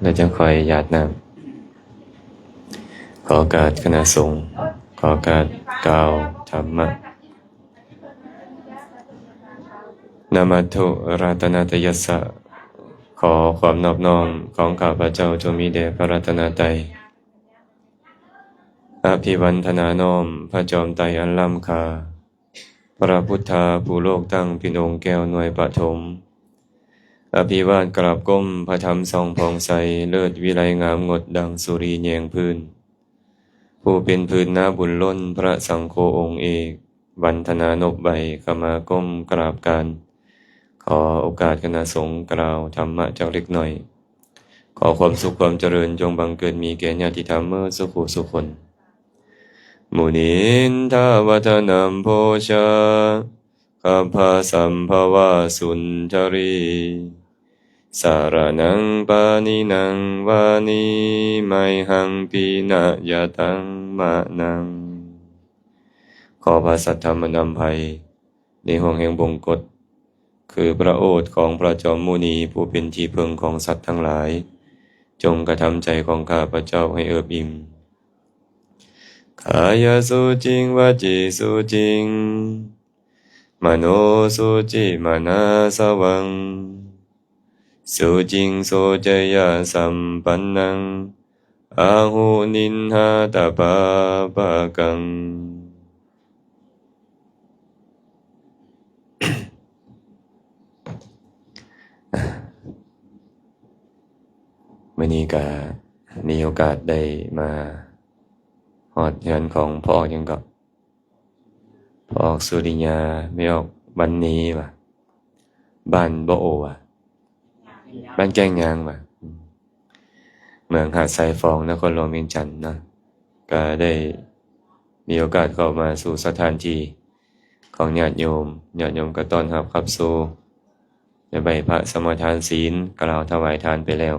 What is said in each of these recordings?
ແລ້ວຈັ່ງຄ່ອຍຢາດນ້ຳ. ຂໍໂອກາດຄະນະສົງ, ຂໍໂອກາດກ່າວທຳມະ. Namatthu ratanattayassa, ຂໍຄວາມນອບນ້ອມຂອງຂ້າພະເຈົ້າຈົ່ງມີແດ່ພະລັດຕະນະໄຕ. ອະພິວັນທະນານ້ອມພະຈອມໄຕອັນລ້ຳຄ່າ, ພະພຸດທາຜູ້ໂລກຕັ້ງເປັນອົງແກ້ວໜ່ວຍປະຖົມ. ອະພິວາດກາບກົ້ມພະທຳສ່ອງຜ່ອງໃສ, ເລີດວິໄລງາມງົດດັ່ງສຸຣີແຍງພື້ນ. ຜູ້ເປັນພື້ນນາບຸນລົ້ນ, ພະສັງໂຄອົງເອກ, ວັນທະນານົບໄຫວ້, ຂະມາກົ້ມກາບການ. ຂໍໂອກາດຄະນະສົງກ່າວທຳມະຈັກເລັກນ້ອຍ. ຂໍຄວາມສຸກຄວາມຈະເລີນຈົ່ງບັງເກີດມີແກ່ຍາດຕິທຳເໝິດສູ່ຜູ້ສູ່ຄົນ. Munindo vanaddhanampojjhagatthasambhavasundaresu, saraṇaṃ paṇīnaṃ vandemayhaṃ pinayataṃ manaṃ. ຂໍພະສັດທຳອັນອຳໄພ ໃນຫ່ວງແຫ່ງບົງກົດ ຄືພະໂອດຂອງພະຈອມມຸນີ ຜູ້ເປັນທີ່ເພິ່ງຂອງສັດທັງຫຼາຍ, ຈົ່ງກະທຳໃຈຂອງຂ້າພະເຈົ້າໃຫ້ເອິບອີ່ມ. Kāyasuciṃ vacīsuciṃ manosuciṃ mānasavītamatthiyaṃ, suciṃ soceyyasampannaṃ ahu niṇhātapāpakaṃ. ມື້ນີ້ກະມີໂອກາດໄດ້ມາຮອດເຮືອນຂອງພໍ່ອອກຫຍັງເກາະ? ພໍ່ອອກສຸລິຍາ, ແມ່ອອກວັນນີຫວາ, ບ້ານບໍ່ໂອຫວາ, ບ້ານແກ້ງຍາງຫວາ, ເມືອງຫາດຊາຍຟອງ, ນະຄອນຫຼວງວຽງຈັນເນາະ. ກະໄດ້ມີໂອກາດເຂົ້າມາສູ່ສະຖານທີ່ຂອງຍາດໂຍມ, ຍາດໂຍມກະຕ້ອນຮັບຂັບສູ່, ໄດ້ໄຫວ້ພະສະມາທານສິນ, ກ່າວຖວາຍທານໄປແລ້ວ.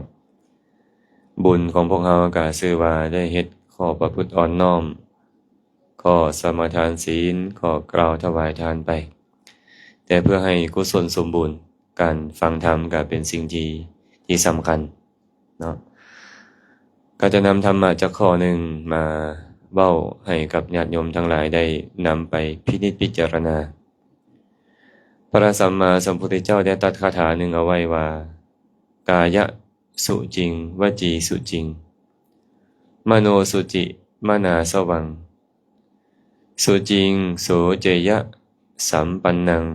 ບຸນຂອງພວກເຮົາກະຊື່ວ່າໄດ້ເຮັດຂໍ້ປະພຶດອ່ອນນ້ອມ, ຂໍສະມາທານສິນ, ຂໍກ່າວຖວາຍທານໄປ, ແຕ່ເພື່ອໃຫ້ກຸສົນສົມບູນ, ການຟັງທຳກະເປັນສິ່ງທີ່ ທີ່ສຳຄັນເນາະ. ກະຈະນຳທຳມະຈັກຂໍ້ໜຶ່ງມາເວົ້າໃຫ້ກັບຍາດໂຍມທັງຫຼາຍໄດ້ນຳໄປພິນິດພິຈາລະນາ. ພະສຳມາສຳພຸດທະເຈົ້າໄດ້ຕັດຄາຖາໜຶ່ງເອົາໄວ້ວ່າ, Kāyasuciṃ vacīsuciṃ manosuciṃ mānasavītamatthiyaṃ, suciṃ soceyyasampannaṃ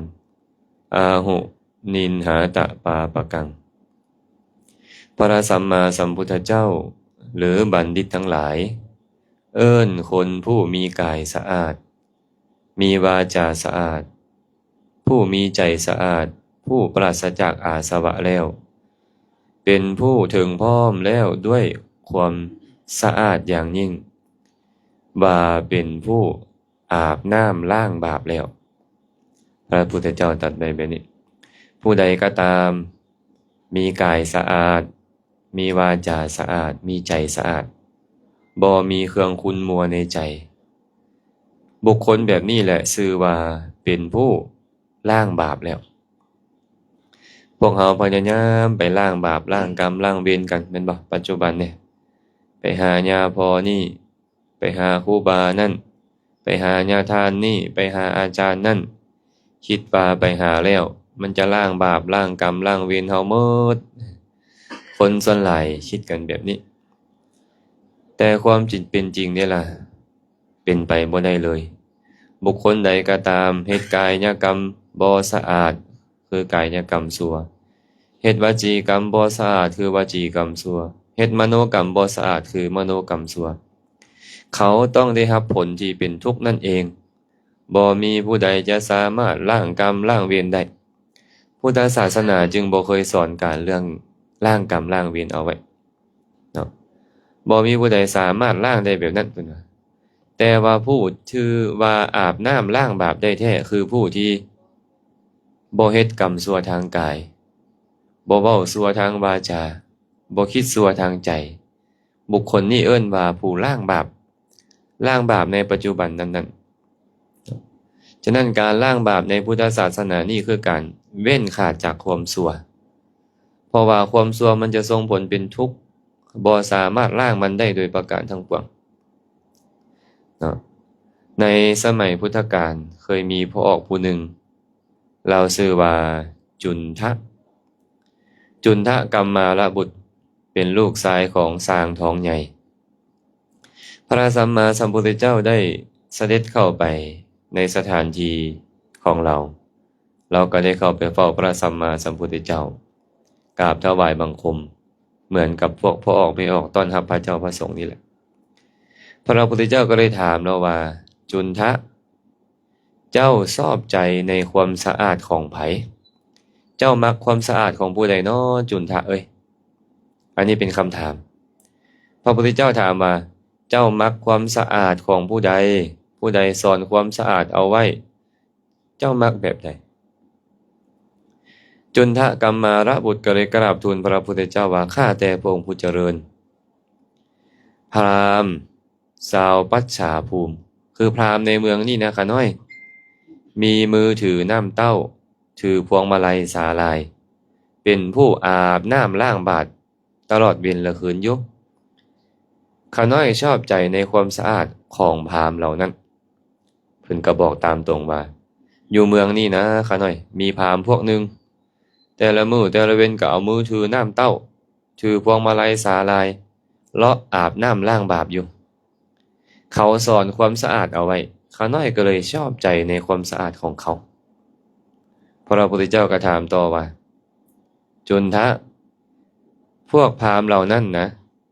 ahu niṇhātapāpakaṃ. ພະສຳມາສຳພຸດທະເຈົ້າ ຫຼື ບັນດິດທັງຫຼາຍ ເອີ້ນຄົນຜູ້ມີກາຍສະອາດ, ມີວາຈາສະອາດ, ຜູ້ມີໃຈສະອາດ, ຜູ້ປາສະຈາກອາສະວະແລ້ວ, ເປັນຜູ້ເຖິງພ້ອມແລ້ວດ້ວຍຄວາມສະອາດຢ່າງຍິ່ງ, ວ່າເປັນຜູ້ອາບນ້ຳລ້າງບາບແລ້ວ. ພະພຸດທະເຈົ້າຕັດໄວ້ແບບນີ້, ຜູ້ໃດກໍຕາມມີກາຍສະອາດ, ມີວາຈາສະອາດ, ມີໃຈສະອາດ, ບໍ່ມີເຄື່ອງຂຸ່ນມົວໃນໃຈ, ບຸກຄົນແບບນີ້ແຫຼະຊື່ວ່າເປັນຜູ້ລ້າງບາບແລ້ວ. ພວກເຮົາພະຍາຍາມໄປລ້າງບາບ, ລ້າງກຳ, ລ້າງເວນກັນ, ແມ່ນບໍ່? ປັດຈຸບັນນີ້ ໄປຫາຍາພໍ່ນີ້, ໄປຫາຄູບານັ້ນ, ໄປຫາຍາທ່ານນີ້, ໄປຫາອາຈານນັ້ນ, ຄິດວ່າໄປຫາແລ້ວ ມັນຈະລ້າງບາບ, ລ້າງກຳ, ລ້າງເວນເຮົາໝົດ. ຄົນສ່ວນຫຼາຍຄິດກັນແບບນີ້. ແຕ່ຄວາມຈິງເປັນຈິງເດລະ? ເປັນໄປບໍ່ໄດ້ເລີຍ. ບຸກຄົນໃດກໍຕາມເຮັດກາຍຍະກຳບໍ່ສະອາດ ຄືກາຍຍະກຳຊົ່ວ, ເຮັດວະຈີກຳບໍ່ສະອາດ ຄືວະຈີກຳຊົ່ວ, ເຮັດມະໂນກຳບໍ່ສະອາດ ຄືມະໂນກຳຊົ່ວ, ເຂົາຕ້ອງໄດ້ຮັບຜົນທີ່ເປັນທຸກນັ້ນເອງ. ບໍ່ມີຜູ້ໃດຈະສາມາດລ້າງກຳລ້າງເວນໄດ້. ພຸດທະສາສະໜາຈຶ່ງບໍ່ເຄີຍສອນການເລື່ອງລ້າງກຳລ້າງເວນເອົາໄວ້ເນາະ. ບໍ່ມີຜູ້ໃດສາມາດລ້າງໄດ້ແບບນັ້ນເພິ່ນວ່າ. ແຕ່ວ່າຜູ້ຖືວ່າອາບນ້ຳລ້າງບາບໄດ້ແທ້ ຄືຜູ້ທີ່ບໍ່ເຮັດກຳຊົ່ວທາງກາຍ, ບໍ່ເວົ້າຊົ່ວທາງວາຈາ, ບໍ່ຄິດຊົ່ວທາງໃຈ. ບຸກຄົນນີ້ເອີ້ນວ່າຜູ້ລ້າງບາບ, ລ້າງບາບໃນປັດຈຸບັນນັ້ນໆ. ສະນັ້ນ ການລ້າງບາບໃນພຸດທະສາສະໜານີ້ຄືການເວັ້ນຂາດຈາກຄວາມຊົ່ວ, ເພາະວ່າຄວາມຊົ່ວມັນຈະສົ່ງຜົນເປັນທຸກ ບໍ່ສາມາດລ້າງມັນໄດ້ໂດຍປະການທັງປວງເນາະ. ໃນສະໄໝພຸດທະການເຄີຍມີພໍ່ອອກຜູ້ໜຶ່ງ ລາວຊື່ວ່າຈຸນທະ. ຈຸນທະກັມມາລະບຸດ ເປັນລູກຊາຍຂອງຊ່າງທອງໃຫຍ່. ພະສຳມາສຳພຸດທະເຈົ້າໄດ້ສະເດັດເຂົ້າໄປໃນສະຖານທີ່ຂອງລາວ. ລາວກໍໄດ້ເຂົ້າໄປເຝົ້າພະສຳມາສຳພຸດທະເຈົ້າ, ກາບຖວາຍບັງຄົມ ເໝືອນກັບພວກພໍ່ອອກແມ່ອອກຕ້ອນຮັບພະເຈົ້າພະສົງນີ້ແຫຼະ. ພະພຸດທະເຈົ້າກໍເລີຍຖາມລາວວ່າ, ຈຸນທະ, ເຈົ້າຊອບໃຈໃນຄວາມສະອາດຂອງໃຜ? ເຈົ້າມັກຄວາມສະອາດຂອງຜູ້ໃດນໍ ຈຸນທະເອີຍ? ອັນນີ້ເປັນຄຳຖາມ. ພະພຸດທະເຈົ້າຖາມວ່າ, ເຈົ້າມັກຄວາມສະອາດຂອງຜູ້ໃດ? ຜູ້ໃດສອນຄວາມສະອາດເອົາໄວ້? ເຈົ້າມັກແບບໃດ? ຈຸນທະກັມມາລະບຸດກໍເລີຍກາບທູນພະພຸດທະເຈົ້າວ່າ, ຂ້າແຕ່ພະອົງຜູ້ຈະເລີນ, ພາມຊາວປັດສາພູມ ຄືພາມໃນເມືອງນີ້ນະຂ້ານ້ອຍ, ມີມືຖືນ້ຳເຕົ້າ, ຖືພວງມາໄລສາລາຍ, ເປັນຜູ້ອາບນ້ຳລ້າງບາດຕະຫຼອດເວັນລະຄືນຢູ່. ຂ້ານ້ອຍຊອບໃຈໃນຄວາມສະອາດຂອງພາມເຫຼົ່ານັ້ນ. ເພິ່ນກໍບອກຕາມຕົງວ່າ, ຢູ່ເມືອງນີ້ນະຂ້ານ້ອຍ ມີພາມພວກໜຶ່ງ, ແຕ່ລະມື້ແຕ່ລະເວັນກໍເອົາມືຖືນ້ຳເຕົ້າ, ຖືພວງມາໄລສາລາຍ, ເລາະອາບນ້ຳລ້າງບາບຢູ່. ເຂົາສອນຄວາມສະອາດເອົາໄວ້, ຂ້ານ້ອຍກໍເລີຍຊອບໃຈໃນຄວາມສະອາດຂອງເຂົາ. ພະພຸດທະເຈົ້າກໍຖາມຕໍ່ວ່າ, ຈຸນທະ, ພວກພາມເຫຼົ່ານັ້ນນະ,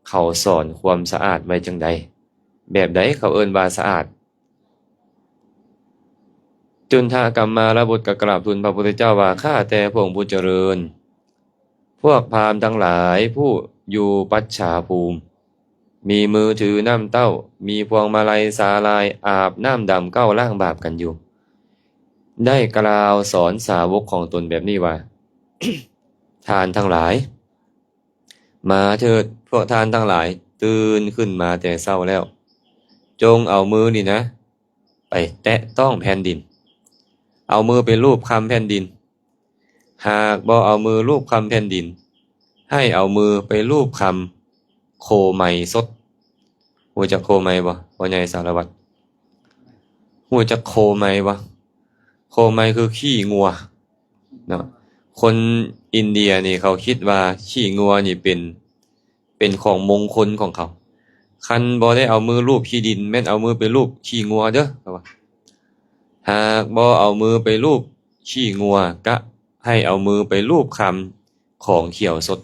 ເຂົາສອນຄວາມສະອາດໄວ້ຈັ່ງໃດ? ແບບໃດເຂົາເອີ້ນວ່າສະອາດ? ຈຸນທະກັມມາລະບຸດກໍກາບທູນພະພຸດທະເຈົ້າວ່າ, ຂ້າແຕ່ພະອົງຜູ້ຈະເລີນ, ພວກພາມທັງຫຼາຍຜູ້ຢູ່ປັດສາພູມ ມີມືຖືນ້ຳເຕົ້າ, ມີພວງມາໄລສາລາຍ, ອາບນ້ຳດຳເກົ້າລ້າງບາບກັນຢູ່, ໄດ້ກ່າວສອນສາວົກຂອງຕົນແບບນີ້ວ່າ, ທ່ານທັງຫຼາຍ, ມາເຖີດ, ພວກທ່ານທັງຫຼາຍ, ຕື່ນຂຶ້ນມາແຕ່ເຊົ້າແລ້ວ, ຈົ່ງເອົາມືນີ້ນະ ໄປແຕະຕ້ອງແຜ່ນດິນ, ເອົາມືໄປລູບຄຳແຜ່ນດິນ. ຫາກບໍ່ເອົາມືລູບຄຳແຜ່ນດິນ, ໃຫ້ເອົາມືໄປລູບຄຳໂຄໄມສົດ. ຮູ້ຈັກໂຄໄມບໍ່ ພໍ່ໃຫຍ່ສາລະວັດ? ຮູ້ຈັກໂຄໄມບໍ່? ໂຄໄມຄືຂີ້ງົວເນາະ. ຄົນອິນເດຍນີ້ເຂົາຄິດວ່າຂີ້ງົວນີ້ເປັນ ເປັນຂອງມົງຄົນຂອງເຂົາ. ຄັນບໍ່ໄດ້ເອົາມືລູບຂີ້ດິນ, ແມ່ນເອົາມືໄປລູບຂີ້ງົວເດີ້, ເຂົາວ່າ. ຫາກບໍ່ເອົາມືໄປລູບຂີ້ງົວ, ກະໃຫ້ເອົາມືໄປລູບຄຳຂອງຂຽວສົດ.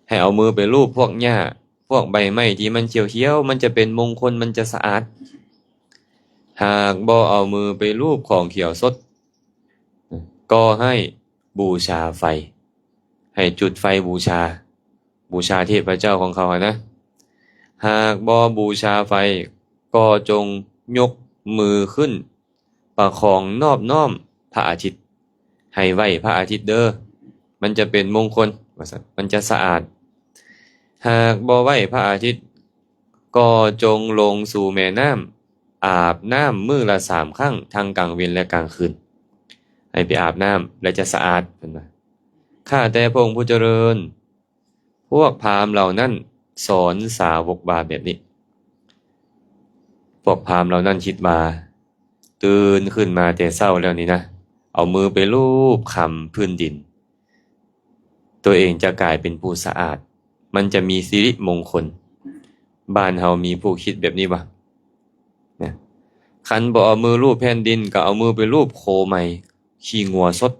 ໃຫ້ເອົາມືໄປລູບພວກຫຍ້າ, ພວກໃບໄມ້ທີ່ມັນຂຽວໆ, ມັນຈະເປັນມົງຄົນ, ມັນຈະສະອາດ. ຫາກບໍ່ເອົາມືໄປລູບຂອງຂຽວສົດ, ກໍໃຫ້ບູຊາໄຟ, ໃຫ້ຈຸດໄຟບູຊາ, ບູຊາເທບພະເຈົ້າຂອງເຂົາຫັ້ນນະ. ຫາກບໍ່ບູຊາໄຟ, ກໍຈົ່ງຍົກມືຂຶ້ນປະຄອງນອບນ້ອມພະອາທິດ, ໃຫ້ໄຫວ້ພະອາທິດເດີ້, ມັນຈະເປັນມົງຄົນ ວ່າຊັ້ນ, ມັນຈະສະອາດ. ຫາກບໍ່ໄຫວ້ພະອາທິດ, ກໍຈົ່ງລົງສູ່ແມ່ນ້ຳ, ອາບນ້ຳມື້ລະສາມຄັ້ງ, ທັງກາງເວັນ ແລະ ກາງຄືນ. ໃຫ້ໄປອາບນ້ຳ ແລະ ຈະສະອາດ, ເພິ່ນວ່າ. ຂ້າແຕ່ພະອົງຜູ້ຈະເລີນ, ພວກພາມເຫຼົ່ານັ້ນສອນສາວົກວ່າແບບນີ້. ພວກພາມເຫຼົ່ານັ້ນຄິດວ່າ, ຕື່ນຂຶ້ນມາແຕ່ເຊົ້າແລ້ວນີ້ນະ, ເອົາມືໄປລູບຄຳພື້ນດິນ, ຕົວເອງຈະກາຍເປັນຜູ້ສະອາດ, ມັນຈະມີສິລິມົງຄົນ. ບ້ານເຮົາມີຜູ້ຄິດແບບນີ້ບໍ່? ນະ, ຄັນບໍ່ເອົາມືລູບແຜ່ນດິນ, ກໍເອົາມືໄປລູບໂຄໄມ, ຂີ້ງົວສົດ,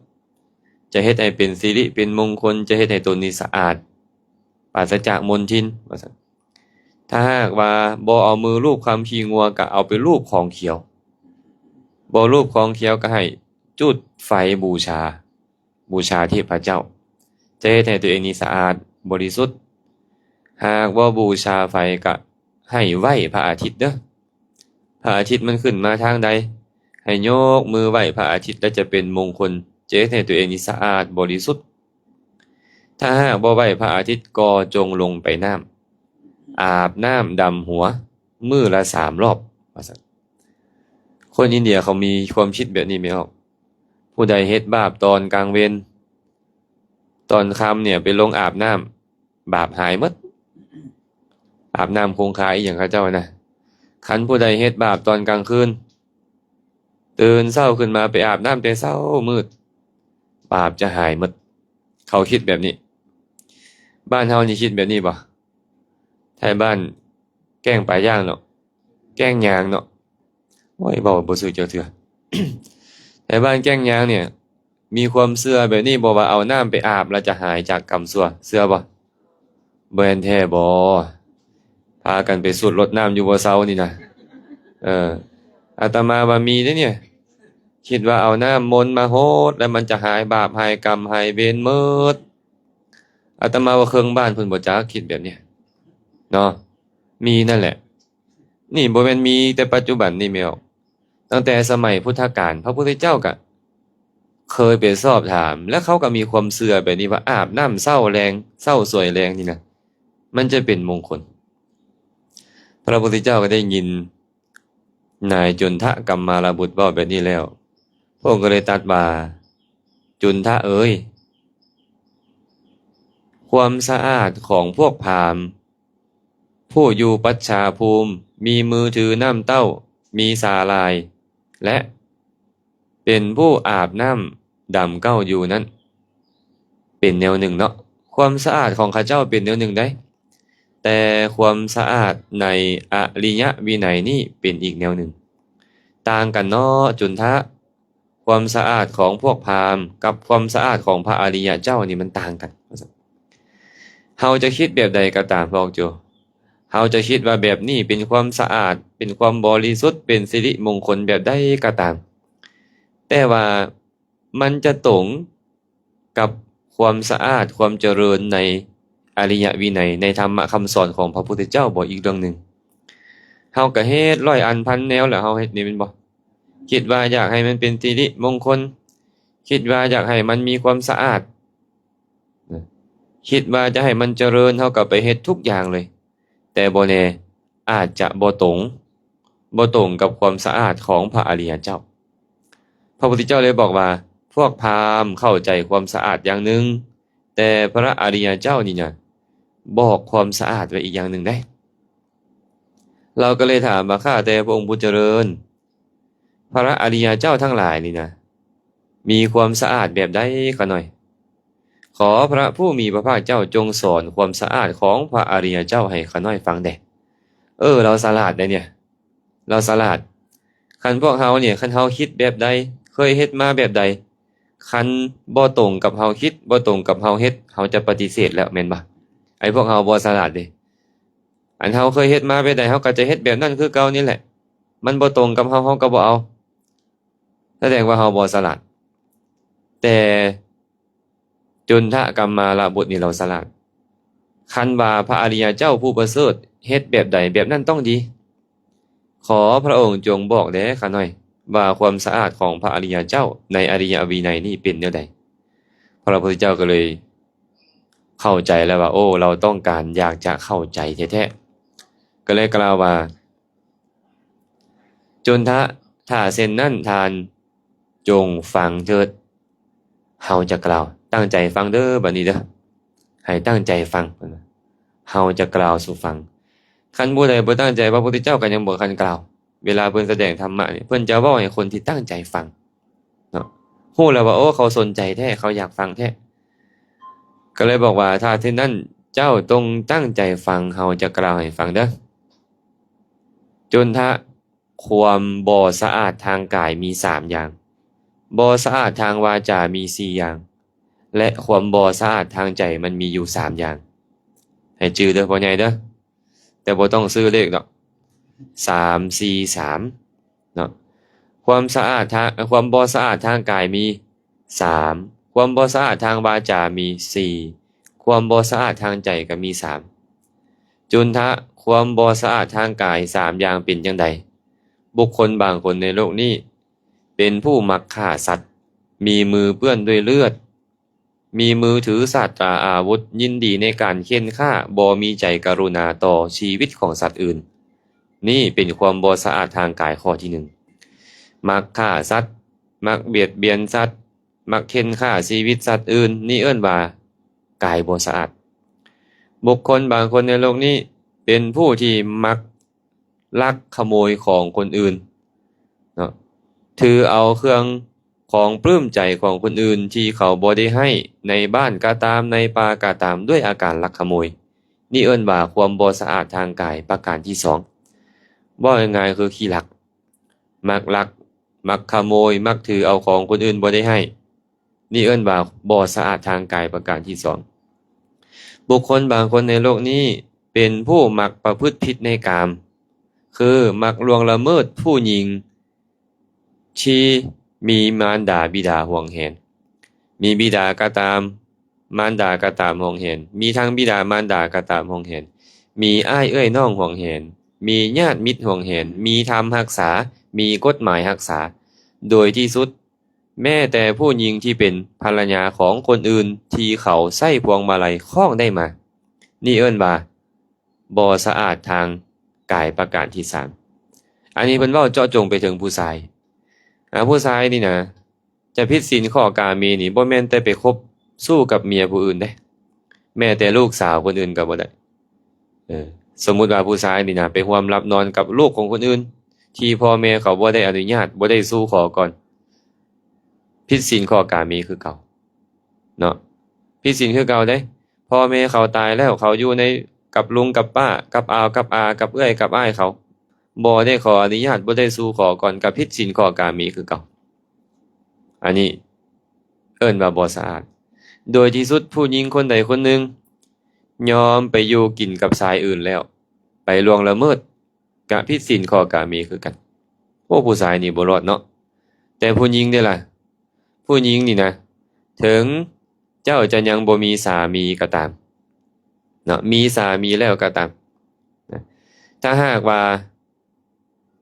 ຈະເຮັດໃຫ້ເປັນສິລິເປັນມົງຄົນ, ຈະເຮັດໃຫ້ຕົນນີ້ສະອາດ, ປາສະຈາກມົນທິນ, ວ່າຊັ້ນ. ຖ້າຫາກວ່າບໍ່ເອົາມືລູບຄຳຂີ້ງົວ, ກະເອົາໄປລູບຂອງຂຽວ. ບໍ່ລູບຂອງຂຽວ, ກະໃຫ້ຈຸດໄຟບູຊາ, ບູຊາເທບພະເຈົ້າ, ຈະເຮັດໃຫ້ຕົວເອງນີ້ສະອາດ, ບໍລິສຸດ. ຫາກບໍ່ບູຊາໄຟ, ກະໃຫ້ໄຫວ້ພະອາທິດເດີ້. ພະອາທິດມັນຂຶ້ນມາທາງໃດ, ໃຫ້ຍົກມືໄຫວ້ພະອາທິດ ແລະ ຈະເປັນມົງຄົນ, ຈະເຮັດໃຫ້ຕົວເອງນີ້ສະອາດ, ບໍລິສຸດ. ຖ້າຫາກບໍ່ໄຫວ້ພະອາທິດ, ກໍຈົ່ງລົງໄປນ້ຳ, ອາບນ້ຳດຳຫົວ, ມື້ລະສາມລອບ, ວ່າຊັ້ນ. ຄົນອິນເດຍເຂົາມີຄວາມຄິດແບບນີ້ແມ່ນອອກ. ຜູ້ໃດເຮັດບາບຕອນກາງເວັນ, ຕອນຄ່ຳນີ້ໄປລົງອາບນ້ຳ, ບາບຫາຍໝົດ. ອາບນ້ຳຄົງຄາອີ່ຫຍັງເຂົາເຈົ້ານະ. ຄັນຜູ້ໃດເຮັດບາບຕອນກາງຄືນ ຕື່ນເຊົ້າຂຶ້ນມາໄປອາບນ້ຳແຕ່ເຊົ້າມືດ ບາບຈະຫາຍໝົດ. ເຂົາຄິດແບບນີ້. ບ້ານເຮົານີ້ຄິດແບບນີ້ບໍ່? ໄທບ້ານແກ້ງປາຍ່າງເນາະ ແກ້ງຍາງເນາະ. ໂອ້ຍ ເວົ້າບໍ່ຖືກຈັກເທື່ອ. ໄທບ້ານແກ້ງຍາງນີ້ ມີຄວາມເຊື່ອແບບນີ້ບໍ່ ວ່າເອົານ້ຳໄປອາບແລ້ວຈະຫາຍຈາກກຳຊົ່ວ ເຊື່ອບໍ່? ແມ່ນແທ້ບໍ່? ພາກັນໄປສູດລົດນ້ຳຢູ່ບໍ່ເຊົານີ້ນະ. ເອີ ອາດຕະມາວ່າມີເດ້ນີ້ ຄິດວ່າເອົານ້ຳມົນມາຫົດແລ້ວມັນຈະຫາຍບາບຫາຍກຳຫາຍເວນໝົດ. ອາດຕະມາວ່າເຄິ່ງບ້ານເພິ່ນບໍ່ຈັກຄິດແບບນີ້ເນາະ. ມີນັ້ນແຫຼະ. ນີ້ບໍ່ແມ່ນມີແຕ່ປັດຈຸບັນນີ້ແມ່ນອອກ ຕັ້ງແຕ່ສະໄໝພຸດທະການ ພະພຸດທະເຈົ້າກະເຄີຍໄປສອບຖາມ ແລະ ເຂົາກະມີຄວາມເຊື່ອແບບນີ້ວ່າອາບນ້ຳເຊົ້າແລງ ເຊົ້າສວຍແລງນີ້ນະ ມັນຈະເປັນມົງຄົນ. ພະພຸດທະເຈົ້າກະໄດ້ຍິນນາຍຈຸນທະກັມມາລະບຸດເວົ້າແບບນີ້ແລ້ວ ພະອົງກະເລີຍຕັດວ່າ ຈຸນທະເອີຍ ຄວາມສະອາດຂອງພວກພາມ ຜູ້ຢູ່ປັດຊາພູມ ມີມືຖືນ້ຳເຕົ້າ ມີສາຫຼ່າຍ ແລະ ເປັນຜູ້ອາບນ້ຳດຳເກົ້າຢູ່ນັ້ນ ເປັນແນວໜຶ່ງເນາະ. ຄວາມສະອາດຂອງເຂົາເຈົ້າເປັນແນວໜຶ່ງໃດ໋ ແຕ່ຄວາມສະອາດໃນອະລິຍະວິໄນນີ້ເປັນອີກແນວໜຶ່ງ. ຕ່າງກັນເນາະ ຈຸນທະ. ຄວາມສະອາດຂອງພວກພາມກັບຄວາມສະອາດຂອງພະອະລິຍະເຈົ້ານີ້ມັນຕ່າງກັນ. ເຮົາຈະຄິດແບບໃດກໍຕາມ ພວກໂຈ ເຮົາຈະຄິດວ່າແບບນີ້ເປັນຄວາມສະອາດ ເປັນຄວາມບໍລິສຸດ ເປັນສິລິມົງຄົນແບບໃດກໍຕາມ ແຕ່ວ່າມັນຈະຕົງກັບຄວາມສະອາດ ຄວາມຈະເລີນໃນອະລິຍະວິໄນ ໃນທຳມະຄຳສອນຂອງພະພຸດທະເຈົ້າບໍ່ ອີກເລື່ອງໜຶ່ງ. ເຮົາກະເຮັດຮ້ອຍອັນພັນແນວແຫຼະ ເຮົາເຮັດນີ້ແມ່ນບໍ່? ຄິດວ່າຢາກໃຫ້ມັນເປັນສິລິມົງຄົນ ຄິດວ່າຢາກໃຫ້ມັນມີຄວາມສະອາດ ນະ ຄິດວ່າຈະໃຫ້ມັນຈະເລີນ ເຮົາກໍໄປເຮັດທຸກຢ່າງເລີຍ ແຕ່ບໍ່ແນ່ ອາດຈະບໍ່ຕົງ ບໍ່ຕົງກັບຄວາມສະອາດຂອງພະອະລິຍະເຈົ້າ. ພະພຸດທະເຈົ້າເລີຍບອກວ່າ ພວກພາມເຂົ້າໃຈຄວາມສະອາດຢ່າງໜຶ່ງ ແຕ່ພະອະລິຍະເຈົ້ານີ້ນະ ບອກຄວາມສະອາດໄວ້ອີກຢ່າງໜຶ່ງເດ້. ລາວກໍເລີຍຖາມວ່າ ຂ້າແຕ່ພະອົງຜູ້ຈະເລີນ ພະອະລິຍະເຈົ້າທັງຫຼາຍນີ້ນະ ມີຄວາມສະອາດແບບໃດຂ້ານ້ອຍ? ຂໍພະຜູ້ມີພະພາກເຈົ້າຈົ່ງສອນຄວາມສະອາດຂອງພະອະລິຍະເຈົ້າໃຫ້ຂ້ານ້ອຍຟັງແດ່. ເອີ ລາວສະຫຼາດເດ້ເນຍ ລາວສະຫຼາດ. ຄັນພວກເຮົາເນຍ ຄັນເຮົາຄິດແບບໃດ ເຄີຍເຮັດມາແບບໃດ ຄັນບໍ່ຕົງກັບເຮົາຄິດ ບໍ່ຕົງກັບເຮົາເຮັດ ເຮົາຈະປະຕິເສດແລ້ວ ແມ່ນບໍ່? ໄອ້ພວກເຮົາບໍ່ສະຫຼາດເດ້. ອັນເຮົາເຄີຍເຮັດມາແບບໃດ ເຮົາກໍຈະເຮັດແບບນັ້ນຄືເກົ່ານີ້ແຫຼະ. ມັນບໍ່ຕົງກັບເຮົາ ເຮົາກໍບໍ່ເອົາ. ສະແດງວ່າເຮົາບໍ່ສະຫຼາດ. ແຕ່ຈຸນທະກັມມາລະບຸດນີ້ລາວສະຫຼາດ. ຄັນວ່າພະອະລິຍະເຈົ້າຜູ້ປະເສີດເຮັດແບບໃດ ແບບນັ້ນຕ້ອງດີ. ຂໍພະອົງຈົ່ງບອກແດ່ຂ້ານ້ອຍ ວ່າຄວາມສະອາດຂອງພະອະລິຍະເຈົ້າໃນອະລິຍະວິໄນນີ້ເປັນແນວໃດ? ພະພຸດທະເຈົ້າກໍເລີຍເຂົ້າໃຈແລ້ວວ່າ ໂອ້ ລາວຕ້ອງການຢາກຈະເຂົ້າໃຈແທ້ໆ ກໍເລີຍກ່າວວ່າ ຈຸນທະ ຖ້າເຊັ່ນນັ້ນທ່ານຈົ່ງຟັງເຖີດ ເຮົາຈະກ່າວ. ຕັ້ງໃຈຟັງເດີ ບັດນີ້ເດີ ໃຫ້ຕັ້ງໃຈຟັງ ເຮົາຈະກ່າວສູ່ຟັງ. ຄັນຜູ້ໃດບໍ່ຕັ້ງໃຈ ພະພຸດທະເຈົ້າກໍຍັງບໍ່ທັນກ່າວ. ເວລາເພິ່ນສະແດງທຳມະນີ້ ເພິ່ນຈະເວົ້າໃຫ້ຄົນທີ່ຕັ້ງໃຈຟັງເນາະ ຮູ້ແລ້ວວ່າ ໂອ້ ເຂົາສົນໃຈແທ້ ເຂົາຢາກຟັງແທ້. ກໍເລີຍບອກວ່າ ຖ້າເຊັ່ນນັ້ນເຈົ້າຈົ່ງຕັ້ງໃຈຟັງ ເຮົາຈະກ່າວໃຫ້ຟັງເດີ. ຈຸນທະ ຄວາມບໍ່ສະອາດທາງກາຍມີສາມຢ່າງ, ບໍ່ສະອາດທາງວາຈາມີສີ່ຢ່າງ ແລະ ຄວາມບໍ່ສະອາດທາງໃຈມັນມີຢູ່ສາມຢ່າງ. ໃຫ້ຈື່ເດີພໍ່ໃຫຍ່ເດີ, ແຕ່ບໍ່ຕ້ອງຊື້ເລກດອກ, ສາມ ສີ່ ສາມ ເນາະ. ຄວາມສະອາດທາງ ຄວາມບໍ່ສະອາດທາງກາຍມີສາມ, ຄວາມບໍ່ສະອາດທາງວາຈາມີສີ່, ຄວາມບໍ່ສະອາດທາງໃຈກໍມີສາມ. ຈຸນທະ, ຄວາມບໍ່ສະອາດທາງກາຍສາມຢ່າງເປັນຈັ່ງໃດ? ບຸກຄົນບາງຄົນໃນໂລກນີ້ເປັນຜູ້ມັກຂ້າສັດ, ມີມືເປື້ອນດ້ວຍເລືອດ, ມີມືຖືສາດຕາອາວຸດ, ຍິນດີໃນການເຂັ່ນຂ້າ, ບໍ່ມີໃຈກະລຸນາຕໍ່ຊີວິດຂອງສັດອື່ນ. ນີ້ເປັນຄວາມບໍ່ສະອາດທາງກາຍຂໍ້ທີໜຶ່ງ. ມັກຂ້າສັດ, ມັກບຽດບຽນສັດ, ມັກເຂັ່ນຂ້າຊີວິດສັດອື່ນ, ນີ້ເອີ້ນວ່າກາຍບໍ່ສະອາດ. ບຸກຄົນບາງຄົນໃນໂລກນີ້ ປັນຜູ້ທີ່ມັກລັກຂະໂມຍຂອງຄົນອື່ນເນາະ, ຖືເອົາເຄື່ອງຂອງປຶ້ມໃຈຂອງຄົນອື່ນທີ່ເຂົາບໍ່ໄດ້ໃຫ້ ໃນບ້ານກໍຕາມ ໃນປ່າກໍຕາມ ດ້ວຍອາການລັກຂະໂມຍ. ນີ້ເອີ້ນວ່າຄວາມບໍ່ສະອາດທາງກາຍປະການທີສອງ. ເວົ້າງ່າຍໆຄືຂີ້ລັກ, ມັກລັກ, ມັກຂະໂມຍ, ມັກຖືເອົາຂອງຄົນອື່ນບໍ່ໄດ້ໃຫ້. ນີ້ເອີ້ນວ່າບໍ່ສະອາດທາງກາຍປະການທີສອງ. ບຸກຄົນບາງຄົນໃນໂລກນີ້ເປັນຜູ້ມັກປະພຶດຜິດໃນກາມ, ຄືມັກລ່ວງລະເມີດຜູ້ຍິງທີ່ມີມານດາບິດາຫວງແຫນ, ມີບິດາກໍຕາມ ມານດາກໍຕາມຫວງແຫນ, ມີທັງບິດາມານດາກໍຕາມຫວງແຫນ, ມີອ້າຍເອື້ອຍນ້ອງຫວງແຫນ, ມີຍາດມິດຫວງແຫນ, ມີທຳຮັກສາ, ມີກົດໝາຍຮັກສາ, ໂດຍທີ່ສຸດ ແມ້ແຕ່ຜູ້ຍິງທີ່ເປັນພັນລະຍາຂອງຄົນອື່ນທີ່ເຂົາໃຊ້ພວງມາໄລຄ້ອງໄດ້ມາ. ນີ້ເອີ້ນວ່າບໍ່ສະອາດທາງກາຍປະການທີສາມ. ອັນນີ້ເພິ່ນເວົ້າເຈາະຈົງໄປເຖິງຜູ້ຊາຍ. ອາ ຜູ້ຊາຍນີ້ນະ ຈະຜິດສິນຂໍ້ກາເມນີ້ ບໍ່ແມ່ນແຕ່ໄປຄົບຊູ້ກັບເມຍຜູ້ອື່ນເດ້, ແມ້ແຕ່ລູກສາວຄົນອື່ນກໍບໍ່ໄດ້. ເອີ ສົມມຸດວ່າຜູ້ຊາຍນີ້ນະ ໄປຮ່ວມຫຼັບນອນກັບລູກຂອງຄົນອື່ນ ທີ່ພໍ່ແມ່ເຂົາບໍ່ໄດ້ອະນຸຍາດ, ບໍ່ໄດ້ສູ່ຂໍກ່ອນ, ຜິດສິນຂໍ້ກາເມຄືເກົ່າເນາະ, ຜິດສິນຄືເກົ່າເດ້. ພໍ່ແມ່ເຂົາຕາຍແລ້ວ, ເຂົາຢູ່ໃນ ກັບລຸງກັບປ້າ, ກັບອາວກັບອາ, ກັບເອື້ອຍກັບອ້າຍເຂົາ, ບໍ່ໄດ້ຂໍອະນຸຍາດ, ບໍ່ໄດ້ສູ່ຂໍກ່ອນ, ກໍຜິດສິນຂໍ້ກາເມຄືເກົ່າ. ອັນນີ້ເອີ້ນວ່າບໍ່ສະອາດ. ໂດຍທີ່ສຸດ ຜູ້ຍິງຄົນໃດຄົນໜຶ່ງຍອມໄປຢູ່ກິນກັບຊາຍອື່ນແລ້ວ ໄປລ່ວງລະເມີດ ກະຜິດສິນຂໍ້ກາເມຄືກັນ. ໂອ້ ຜູ້ຊາຍນີ້ບໍ່ລອດເນາະ. ແຕ່ຜູ້ຍິງເດ້ລະ? ຜູ້ຍິງນີ້ນະ ເຖິງເຈົ້າຈະຍັງບໍ່ມີສາມີກໍຕາມເນາະ, ມີສາມີແລ້ວກໍຕາມນະ, ຖ້າຫາກວ່າ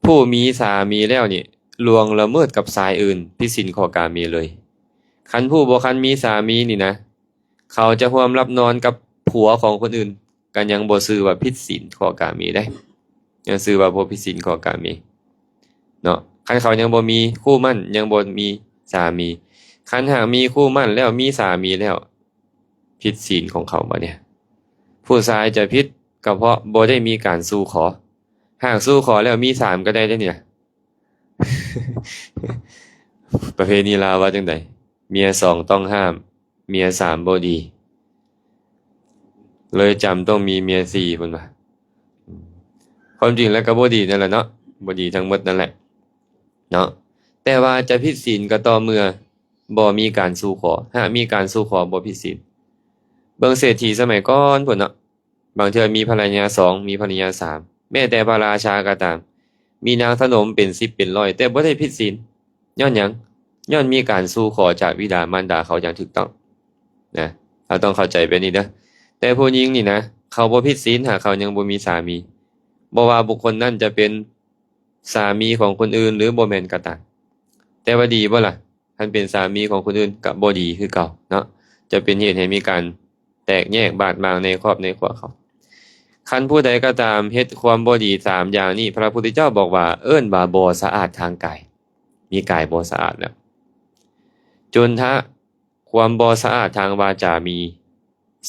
ຜູ້ມີສາມີແລ້ວນີ້ລ່ວງລະເມີດກັບຊາຍອື່ນ, ຜິດສິນຂໍ້ກາເມເລີຍ. ຄັນຜູ້ບໍ່ທັນມີສາມີນີ້ນະ, ເຂົາຈະຮ່ວມຫຼັບນອນກັບຜົວຂອງຄົນອື່ນ ກໍຍັງບໍ່ຊື່ວ່າຜິດສິນຂໍ້ກາເມໄດ໋, ຍັງຊື່ວ່າບໍ່ຜິດສິນຂໍ້ກາເມເນາະ, ຄັນເຂົາຍັງບໍ່ມີຄູ່ໝັ້ນ, ຍັງບໍ່ມີສາມີ. ຄັນຫາກມີຄູ່ໝັ້ນແລ້ວ, ມີສາມີແລ້ວ, ຜິດສິນຂອງເຂົາບາດນີ້. ຜູ້ຊາຍຈະຜິດກໍເພາະບໍ່ໄດ້ມີການສູ່ຂໍ. ຫາກສູ່ຂໍແລ້ວມີສາມກໍໄດ້ເດ້ນີ້ນະ. ປະເພນີລາວວ່າຈັ່ງໃດ? ເມຍສອງຕ້ອງຫ້າມ, ເມຍສາມບໍ່ດີ, ເລີຍຈຳຕ້ອງມີເມຍສີ່ ເພິ່ນວ່າ. ຄວາມຈິງແລ້ວກໍບໍ່ດີນັ້ນແຫຼະເນາະ, ບໍ່ດີທັງໝົດນັ້ນແຫຼະເນາະ. ແຕ່ວ່າຈະຜິດສິນກໍຕໍ່ເມື່ອບໍ່ມີການສູ່ຂໍ, ຫາກມີການສູ່ຂໍບໍ່ຜິດສິນ. ເບິ່ງເສດຖີສະໄໝກ່ອນພຸ້ນເນາະ, ບາງເທື່ອມີພັນລະຍາສອງ, ມີພັນລະຍາສາມ, ແມ້ແຕ່ພະລາຊາກໍຕາມ, ມີນາງຖະໜົມເປັນສິບເປັນຮ້ອຍ ແຕ່ບໍ່ໄດ້ຜິດສິນ. ຍ້ອນຫຍັງ? ຍ້ອນມີການສູ່ຂໍຈາກບິດາມານດາເຂົາຢ່າງຖືກຕ້ອງນະ, ເຮົາຕ້ອງເຂົ້າໃຈແບບນີ້ເດີ. ແຕ່ຜູ້ຍິງນີ້ນະ ເຂົາບໍ່ຜິດສິນ ຫາກເຂົາຍັງບໍ່ມີສາມີ, ບໍ່ວ່າບຸກຄົນນັ້ນຈະເປັນສາມີຂອງຄົນອື່ນ ຫຼື ບໍ່ແມ່ນກໍຕາມ. ແຕ່ວ່າດີບໍ່ລະ? ຄັນເປັນສາມີຂອງຄົນອື່ນກໍບໍ່ດີຄືເກົ່າເນາະ, ຈະເປັນເຫດໃຫ້ມີການແຕກແຍກບາດໝາງໃນຄອບໃນຄົວເຂົາ. ຄັນຜູ້ໃດກໍຕາມເຮັດຄວາມບໍ່ດີສາມຢ່າງນີ້, ພະພຸດທະເຈົ້າບອກວ່າເອີ້ນວ່າບໍ່ສະອາດທາງກາຍ, ມີກາຍບໍ່ສະອາດແລ້ວ. ຈຸນທະ, ຄວາມບໍ່ສະອາດທາງວາຈາມີ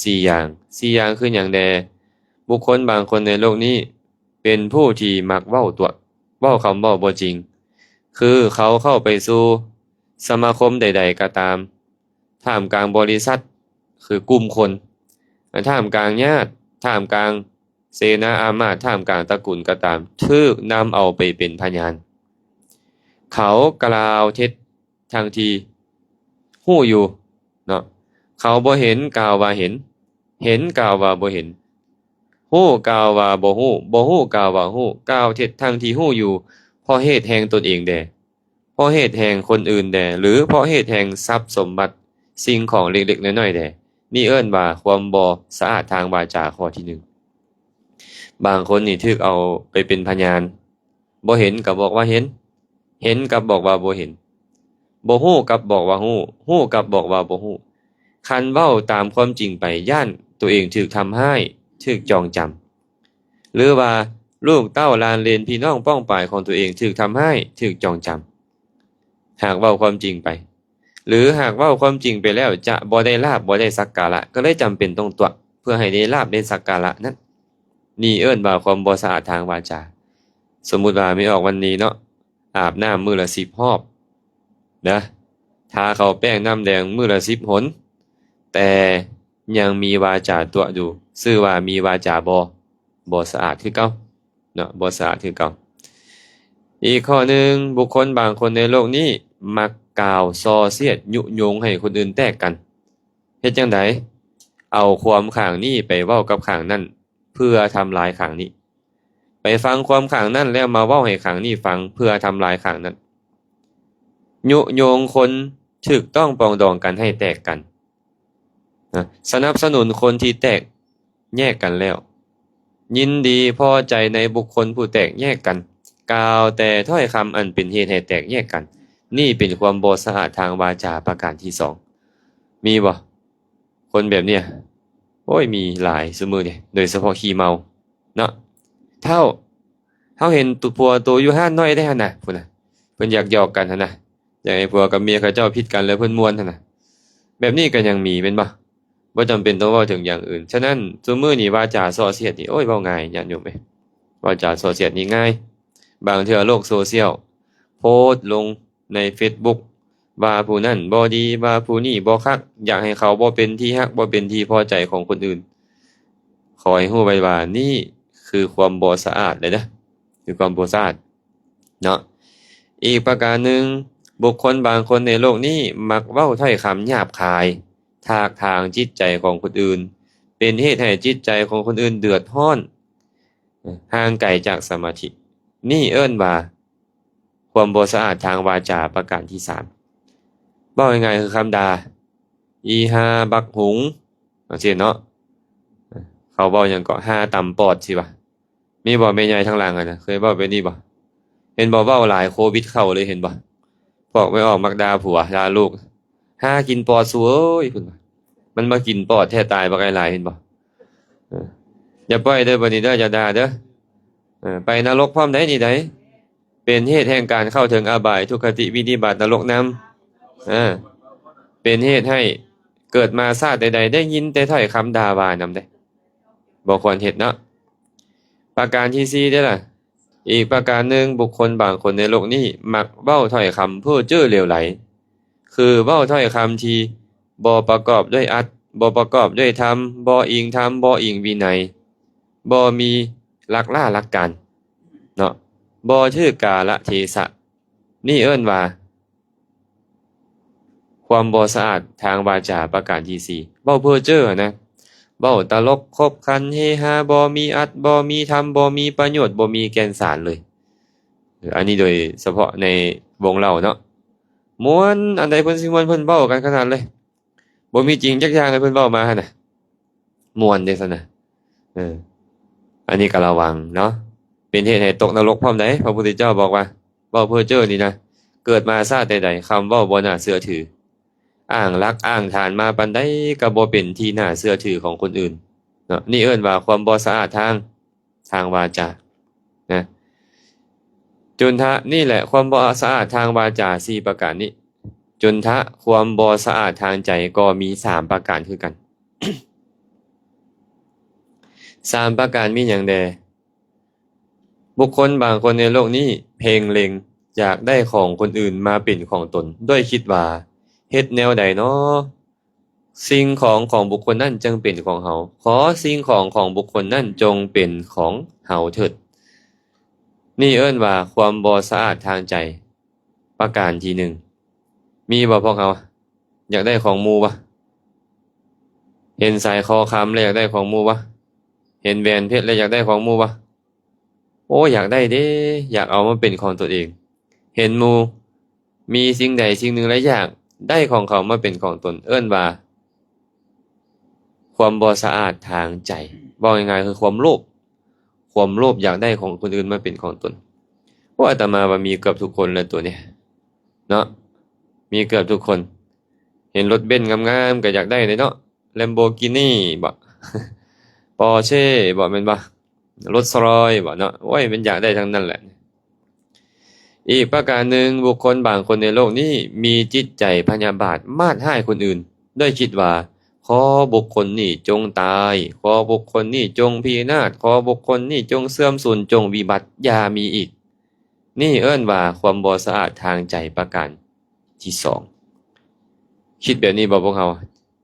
ສີ່ຢ່າງ. ສີ່ຢ່າງຄືຫຍັງແດ່? ບຸກຄົນບາງຄົນໃນໂລກນີ້ເປັນຜູ້ທີ່ມັກເວົ້າຕົວະ, ເວົ້າຄຳເວົ້າບໍ່ຈິງ, ຄືເຂົາເຂົ້າໄປສູ່ສະມາຄົມໃດໆກໍຕາມ, ທ່າມກາງບໍລິສັດ ຄືກຸ່ມຄົນ, ທ່າມກາງຍາດ, ທ່າມກາງເສນາອາມາດ, ທ່າມກາງຕະກຸນກໍຕາມ, ຖືກນຳເອົາໄປເປັນພະຍານ. ເຂົາກ່າວເທັດທັງທີ່ຮູ້ຢູ່ເນາະ, ເຂົາບໍ່ເຫັນກ່າວວ່າເຫັນ, ເຫັນກ່າວວ່າບໍ່ເຫັນ, ຮູ້ກ່າວວ່າບໍ່ຮູ້, ບໍ່ຮູ້ກ່າວວ່າຮູ້, ກ່າວເທັດທັງທີ່ຮູ້ຢູ່ ເພາະເຫດແຫ່ງຕົນເອງແດ່. ເພາະເຫດແຫ່ງຄົນອື່ນແດ່ ຫຼື ເພາະເຫດແຫ່ງຊັບສົມບັດສິ່ງຂອງເລັກໆນ້ອຍໆແດ່. ນີ້ເອີ້ນວ່າຄວາມບໍ່ສະອາດທາງວາຈາຂໍ້ທີໜຶ່ງ. ບາງຄົນນີ້ຖືກເອົາໄປເປັນພະຍານ, ບໍ່ເຫັນກໍບອກວ່າເຫັນ, ເຫັນກັບບອກວ່າບໍ່ເຫັນ, ບໍ່ຮູ້ກັບບອກວ່າຮູ້, ຮູ້ກັບບອກວ່າບໍ່ຮູ້. ຄັນເວົ້າຕາມຄວາມຈິງໄປ, ຢ້ານຕົວເອງຖືກທຳຮ້າຍ, ຖືກຈອງຈຳ. ຫຼືວ່າລູກເຕົ້າຫຼານເລນພີ່ນ້ອງປ້ອງປາຍຂອງຕົວເອງຖືກທຳຮ້າຍ, ຖືກຈອງຈຳ, ຫາກເວົ້າຄວາມຈິງໄປ, ຫຼືຫາກເວົ້າຄວາມຈິງໄປແລ້ວຈະບໍ່ໄດ້ລາບ, ບໍ່ໄດ້ສັກກາລະ, ກໍເລີຍຈຳເປັນຕ້ອງຕົວະ ເພື່ອໃຫ້ໄດ້ລາບໄດ້ສັກກາລະນັ້ນ. ນີ້ເອີ້ນວ່າຄວາມບໍ່ສະອາດທາງວາຈາ. ສົມມຸດວ່າແມ່ອອກວັນນີ້ເນາະ ອາບນ້ຳມື້ລະສິບຮອບນະ, ທາເຂົ້າແປ້ງນ້ຳແດງມື້ລະສິບຫົນ, ແຕ່ຍັງມີວາຈາຕົວະຢູ່, ຊື່ວ່າມີວາຈາບໍ່ ບໍ່ສະອາດຄືເກົ່າເນາະ, ບໍ່ສະອາດຄືເກົ່າ. ອີກຂໍ້ໜຶ່ງ, ບຸກຄົນບາງຄົນໃນໂລກນີ້ມັກກ່າວສໍ້ສຽດຍຸຍົງໃຫ້ຄົນອື່ນແຕກກັນ. ເຮັດຈັ່ງໃດ? ເອົາຄວາມຂ້າງນີ້ໄປເວົ້າກັບຂ້າງນັ້ນ ເພື່ອທຳລາຍຂ້າງນີ້, ໄປຟັງຄວາມຂ້າງນັ້ນແລ້ວມາເວົ້າໃຫ້ຂ້າງນີ້ຟັງ ເພື່ອທຳລາຍຂ້າງນັ້ນ, ຍຸຍົງຄົນຖືກຕ້ອງປອງດອງກັນໃຫ້ແຕກກັນນະ, ສະໜັບສະໜູນຄົນທີ່ແຕກແຍກກັນແລ້ວ, ຍິນດີພໍໃຈໃນບຸກຄົນຜູ້ແຕກແຍກກັນ, ກ່າວແຕ່ຖ້ອຍຄຳອັນເປັນເຫດໃຫ້ແຕກແຍກກັນ. ນີ້ເປັນຄວາມບໍ່ສະອາດທາງວາຈາປະການທີສອງ. ມີບໍ່? ຄົນແບບເນີ້ຍ ໂອ້ຍ ມີຫຼາຍຊຸມື້ນີ້, ໂດຍສະເພາະຂີ້ເມົາເນາະ. ເຖົ້າ ເຮົາເຫັນຕົວ ຜົວໂຕຢູ່ຮ້ານນ້ອຍໄດ໋ຫັ້ນນະ, ພຸ້ນນະ, ເພິ່ນຢາກຢອກກັນຫັ້ນນະ, ຢາກໃຫ້ຜົວກັບເມຍເຂົາເຈົ້າຜິດກັນແລ້ວເພິ່ນມ່ວນຫັ້ນນະ. ແບບນີ້ກໍຍັງມີແມ່ນບໍ່? ບໍ່ຈຳເປັນຕ້ອງເວົ້າເຖິງຢ່າງອື່ນ. ສະນັ້ນ ຊຸມື້ນີ້ວາຈາສໍ້ສຽດນີ້ ໂອ້ຍ ເວົ້າງ່າຍ ຍາດໂຍມເອີຍ, ວາຈາສໍ້ສຽດນີ້ງ່າຍ. ບາງເທື່ອໂລກໂຊຊຽວໂພສລົງ ໃນເຟສບຸກ ວ່າຜູ້ນັ້ນບໍ່ດີ, ວ່າຜູ້ນີ້ບໍ່ຄັກ, ຢາກໃຫ້ເຂົາບໍ່ເປັນທີ່ຮັກ ບໍ່ເປັນທີ່ພໍໃຈຂອງຄົນອື່ນ. ຂໍໃຫ້ຮູ້ໄວ້ວ່ານີ້ຄືຄວາມບໍ່ສະອາດເລີຍເດີ້, ຄືຄວາມບໍ່ສະອາດເນາະ. ອີກປະການໜຶ່ງ, ບຸກຄົນບາງຄົນໃນໂລກນີ້ມັກເວົ້າຖ້ອຍຄຳຫຍາບຄາຍ, ຖາກຖາງຈິດໃຈຂອງຄົນອື່ນ, ເປັນເຫດໃຫ້ຈິດໃຈຂອງຄົນອື່ນເດືອດຮ້ອນ, ຫ່າງໄກຈາກສະມາທິ. ນີ້ເອີ້ນວ່າ ຄວາມບໍ່ສະອາດທາງວາຈາປະການທີສາມ. ເວົ້າງ່າຍໆຄືຄຳດ່າ, ອີຫ່າບັກຫຸງ ຈັ່ງຊີ້ເນາະ. ເຂົາເວົ້າຫຍັງເກາະ, ຫ່າຕຳປອດ ຊີ້ຫວາ. ມີບໍ່ແມ່ໃຫຍ່ທາງຫຼັງຫັ້ນນະ, ເຄີຍເວົ້າແບບນີ້ບໍ່? ເຫັນບໍ່, ເວົ້າຫຼາຍໂຄວິດເຂົ້າເລີຍ ເຫັນບໍ່? ພວກແມ່ອອກມັກດ່າຜົວ ດ່າລູກ, ຫ່າກິນປອດສູເອີຍ ເພິ່ນວ່າ. ມັນມາກິນປອດແທ້, ຕາຍບັກຫຼາຍໆ ເຫັນບໍ່? ເອີ ຢ່າປ່ອຍເດີ້ ບັດນີ້ເດີ້, ຢ່າດ່າເດີ້. ເອີ ໄປນະລົກພ້ອມໃດນີ້ໃດ. ເປັນເຫດແຫ່ງການເຂົ້າເຖິງອະບາຍ, ທຸກຄະຕິ, ວິນິບາດ, ນະລົກນຳ. ເອີ ເປັນເຫດໃຫ້ເກີດມາຊາດໃດໆ ໄດ້ຍິນແຕ່ຖ້ອຍຄຳດ່າວ່ານຳເດ້. ບໍ່ຄວນເຮັດເນາະ. ປະການທີສີ່ເດ້ລະ. ອີກປະການໜຶ່ງ, ບຸກຄົນບາງຄົນໃນໂລກນີ້ມັກເວົ້າຖ້ອຍຄຳເພ້ອເຈີ້ເຫຼວໄຫຼ, ຄືເວົ້າຖ້ອຍຄຳທີ່ບໍ່ປະກອບດ້ວຍອັດ, ບໍ່ປະກອບດ້ວຍທຳ, ບໍ່ອີງທຳ, ບໍ່ອີງວິໄນ, ບໍ່ມີຫຼັກລ້າຫຼັກການເນາະ, ບໍ່ຖືກກາລະເທສະ. ນີ້ເອີ້ນວ່າ ຄວາມບໍ່ສະອາດທາງວາຈາປະການທີສີ່. ເວົ້າເພ້ອເຈີ້ນະ, ເວົ້າຕະຫຼົກຂົບຂັນເຮຮາ, ບໍ່ມີອັດ, ບໍ່ມີທຳ, ບໍ່ມີປະໂຫຍດ, ບໍ່ມີແກ່ນສານເລີຍ. ອັນນີ້ໂດຍສະເພາະໃນວົງເຫຼົ້າເນາະ, ມ່ວນ ອັນໃດເພິ່ນຊິມ່ວນ ເພິ່ນເວົ້າກັນຂະໜາດເລີຍ. ບໍ່ມີຈິງຈັກຢ່າງເລີຍ ເພິ່ນເວົ້າມາຫັ້ນນະ, ມ່ວນເດ້ຊັ້ນນະ. ເອີ ອັນນີ້ກໍລະວັງເນາະ, ເປັນເຫດໃຫ້ຕົກນະລົກພ້ອມໃດ໋. ພະພຸດທະເຈົ້າບອກວ່າ ເວົ້າເພ້ອເຈີ້ນີ້ນະ, ເກີດມາຊາດໃດໆ ຄຳເວົ້າບໍ່ໜ້າເຊື່ອຖື, ອ້າງຫຼັກອ້າງຖານມາປານໃດກໍບໍ່ເປັນທີ່ໜ້າເຊື່ອຖືຂອງຄົນອື່ນເນາະ. ນີ້ເອີ້ນວ່າຄວາມບໍ່ສະອາດທາງ ທາງວາຈານະ. ຈຸນທະ, ນີ້ແຫຼະຄວາມບໍ່ສະອາດທາງວາຈາສີ່ປະການນີ້. ຈຸນທະ, ຄວາມບໍ່ສະອາດທາງໃຈກໍມີສາມປະການຄືກັນ. ສາມປະການມີຫຍັງແດ່? ບຸກຄົນບາງຄົນໃນໂລກນີ້ເພັ່ງເລັງຢາກໄດ້ຂອງຄົນອື່ນມາເປັນຂອງຕົນ ດ້ວຍຄິດວ່າ ເຮັດແນວໃດນໍ ສິ່ງຂອງຂອງບຸກຄົນນັ້ນຈຶ່ງເປັນຂອງເຮົາ, ຂໍສິ່ງຂອງຂອງບຸກຄົນນັ້ນຈົ່ງເປັນຂອງເຮົາເຖີດ. ນີ້ເອີ້ນວ່າຄວາມບໍ່ສະອາດທາງໃຈປະການທີໜຶ່ງ. ມີບໍ່ພວກເຮົາ? ຢາກໄດ້ຂອງໝູ່ບໍ່? ເຫັນສາຍຄໍຄຳແລ້ວຢາກໄດ້ຂອງໝູ່ບໍ່? ເຫັນແຫວນເພັດແລ້ວຢາກໄດ້ຂອງໝູ່ບໍ່? ໂອ້ ຢາກໄດ້ເດ້, ຢາກເອົາມາເປັນຂອງຕົນເອງ. ເຫັນໝູ່ມີສິ່ງໃດສິ່ງໜຶ່ງແລ້ວຢາກໄດ້ຂອງເຂົາມາເປັນຂອງຕົນ, ເອີ້ນວ່າຄວາມບໍ່ສະອາດທາງໃຈ. ເວົ້າງ່າຍໆຄືຄວາມໂລບ, ຄວາມໂລບຢາກໄດ້ຂອງຄົນອື່ນມາເປັນຂອງຕົນ. ໂອ້ ອາດຕະມາວ່າມີເກືອບທຸກຄົນແຫຼະຕົວນີ້ເນາະ, ມີເກືອບທຸກຄົນ. ເຫັນລົດເບັນງາມໆ ກໍຢາກໄດ້ເດ້ເນາະ, ແລມໂບກີນີບໍ? ປອເຊ່ບໍ? ແມ່ນບໍ່? ລົດສະຣອຍບໍເນາະ? ໂອ້ຍ ມັນຢາກໄດ້ທັງນັ້ນແຫຼະ. ອີກປະການໜຶ່ງ, ບຸກຄົນບາງຄົນໃນໂລກນີ້ມີຈິດໃຈພະຍາບາດມາດຮ້າຍຄົນອື່ນ, ດ້ວຍຄິດວ່າ ຂໍບຸກຄົນນີ້ຈົ່ງຕາຍ, ຂໍບຸກຄົນນີ້ຈົ່ງພິນາດ, ຂໍບຸກຄົນນີ້ຈົ່ງເສື່ອມສູນ, ຈົ່ງວິບັດ, ຢ່າມີອີກ. ນີ້ເອີ້ນວ່າຄວາມບໍ່ສະອາດທາງໃຈປະການທີສອງ. ຄິດແບບນີ້ບໍ່ພວກເຮົາ?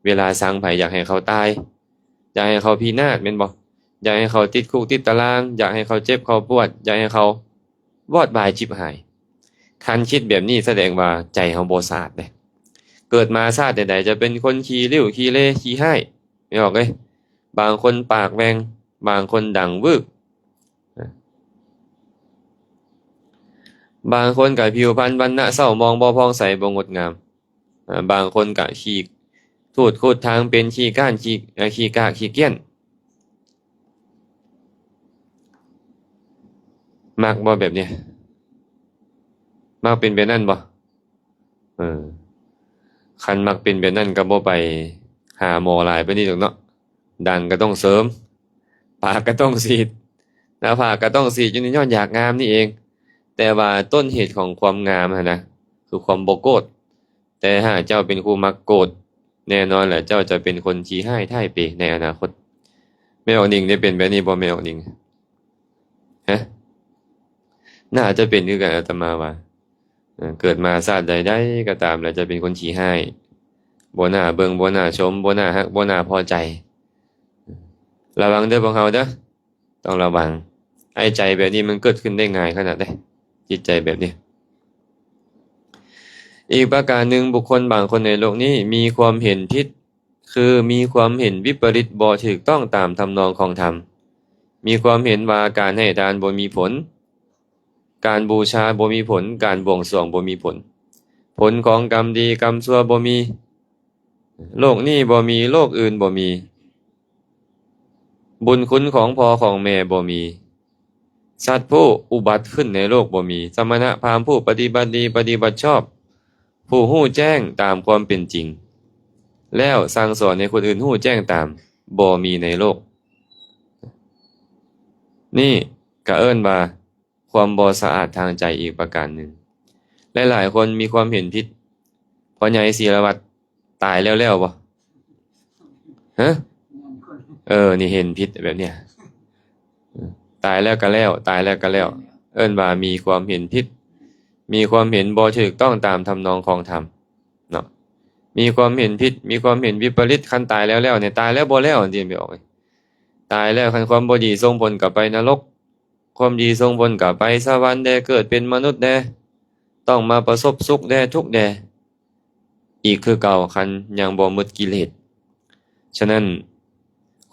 ເວລາຊັງໃຜ ຢາກໃຫ້ເຂົາຕາຍ, ຢາກໃຫ້ເຂົາພິນາດແມ່ນບໍ່? ຢາກໃຫ້ເຂົາຕິດຄຸກຕິດຕະລາງ, ຢາກໃຫ້ເຂົາເຈັບເຂົາປວດ, ຢາກໃຫ້ເຂົາວອດວາຍຈິບຫາຍ. ຄັນຄິດແບບນີ້ສະແດງວ່າໃຈເຮົາບໍ່ສະອາດເດ້. ເກີດມາຊາດໃດໆ ຈະເປັນຄົນຂີ້ລິ້ວຂີ້ເລຂີ້ຮ້າຍ, ແມ່ນອອກເອີຍ. ບາງຄົນປາກແຫວ່ງ, ບາງຄົນດັງວືບ, ບາງຄົນກະຜິວພັນວັນນະເສົ້າໝອງ, ບໍ່ຜ່ອງໃສ, ບໍ່ງົດງາມ. ອາ ບາງຄົນກະຂີ້ຂູດຂູດທາງເປັນ, ຂີ້ຄ້ານ, ຂີ້ ອາ ຂີ້ກາກ, ຂີ້ກ້ຽນ. ມັກບໍ່ແບບນີ້? ມັກເປັນແບບນັ້ນບໍ່? ເອີ ຄັນມັກເປັນແບບນັ້ນກໍບໍ່ໄປຫາໝໍຫຼາຍປານນີ້ດອກເນາະ. ດັງກໍຕ້ອງເສີມ, ປາກກໍຕ້ອງສີດ, ໜ້າຜາກກໍຕ້ອງສີດ ຢູ່ນີ້ຍ້ອນຢາກງາມນີ້ເອງ. ແຕ່ວ່າຕົ້ນເຫດຂອງຄວາມງາມຫັ້ນນະ ຄືຄວາມບໍ່ໂກດ. ແຕ່ຫາກເຈົ້າເປັນຜູ້ມັກໂກດ, ແນ່ນອນແຫຼະ ເຈົ້າຈະເປັນຄົນຂີ້ຮ້າຍທ້າຍເປໃນອະນາຄົດ. ແມ່ອອກນິງໄດ້ເປັນແບບນີ້ບໍ່ ແມ່ອອກນິງ? ຮະ? ໜ້າຈະເປັນຄືກັນ ອາດຕະມາວ່າ. ເອີ ເກີດມາຊາດໃດໆກໍຕາມ ແລ້ວຈະເປັນຄົນຂີ້ຮ້າຍ, ບໍ່ໜ້າເບິ່ງ, ບໍ່ໜ້າຊົມ, ບໍ່ໜ້າຮັກ, ບໍ່ໜ້າພໍໃຈ. ລະວັງເດີພວກເຮົາເດີ, ຕ້ອງລະວັງ. ໄອ້ໃຈແບບນີ້ມັນເກີດຂຶ້ນໄດ້ງ່າຍຂະໜາດໃດ, ຈິດໃຈແບບນີ້. ອີກປະການໜຶ່ງ, ບຸກຄົນບາງຄົນໃນໂລກນີ້ມີຄວາມເຫັນຜິດ, ຄືມີຄວາມເຫັນວິປະລິດບໍ່ຖືກຕ້ອງຕາມທຳນອງຂອງທຳ. ມີຄວາມເຫັນວ່າການໃຫ້ທານບໍ່ມີຜົນ, ການບູຊາບໍ່ມີຜົນ, ການບວງສວງບໍ່ມີຜົນ, ຜົນຂອງກຳດີກຳຊົ່ວບໍ່ມີ, ໂລກນີ້ບໍ່ມີ, ໂລກອື່ນບໍ່ມີ, ບຸນຄຸນຂອງພໍ່ຂອງແມ່ບໍ່ມີ, ສັດຜູ້ອຸບັດຂຶ້ນໃນໂລກບໍ່ມີ, ສະມະນະພາມຜູ້ປະຕິບັດດີປະຕິບັດຊອບ, ຜູ້ຮູ້ແຈ້ງຕາມຄວາມເປັນຈິງ ແລ້ວສັ່ງສອນໃຫ້ຄົນອື່ນຮູ້ແຈ້ງຕາມ ບໍ່ມີໃນໂລກ. ນີ້ກະເອີ້ນວ່າຄວາມບໍ່ສະອາດທາງໃຈອີກປະການໜຶ່ງ. ຫຼາຍໆຄົນມີຄວາມເຫັນຜິດ, ພໍ່ໃຫຍ່ສີລະວັດຕາຍແລ້ວໆບໍ່? ຮະ? ເອີ ນີ້ເຫັນຜິດແບບເນີ້ຍ. ຕາຍແລ້ວກະແລ້ວ, ຕາຍແລ້ວກະແລ້ວ. ເອີ້ນວ່າມີຄວາມເຫັນຜິດ, ມີຄວາມເຫັນບໍ່ຖືກຕ້ອງຕາມທຳນອງຂອງທຳເນາະ. ມີຄວາມເຫັນຜິດ, ມີຄວາມເຫັນວິປະລິດ, ຄັນຕາຍແລ້ວໆນີ້ ຕາຍແລ້ວບໍ່ແລ້ວ ຈັ່ງຊີ້ແມ່ນອອກ. ຕາຍແລ້ວ ຄັນຄວາມບໍ່ດີສົ່ງຜົນກໍໄປນະລົກ, ຄວາມດີສົ່ງຜົນກໍໄປສະຫວັນແດ່, ເກີດເປັນມະນຸດແດ່, ຕ້ອງມາປະສົບສຸກແດ່, ທຸກແດ່ ອີກຄືເກົ່າ ຄັນຍັງບໍ່ໝົດກິເລດ. ສະນັ້ນ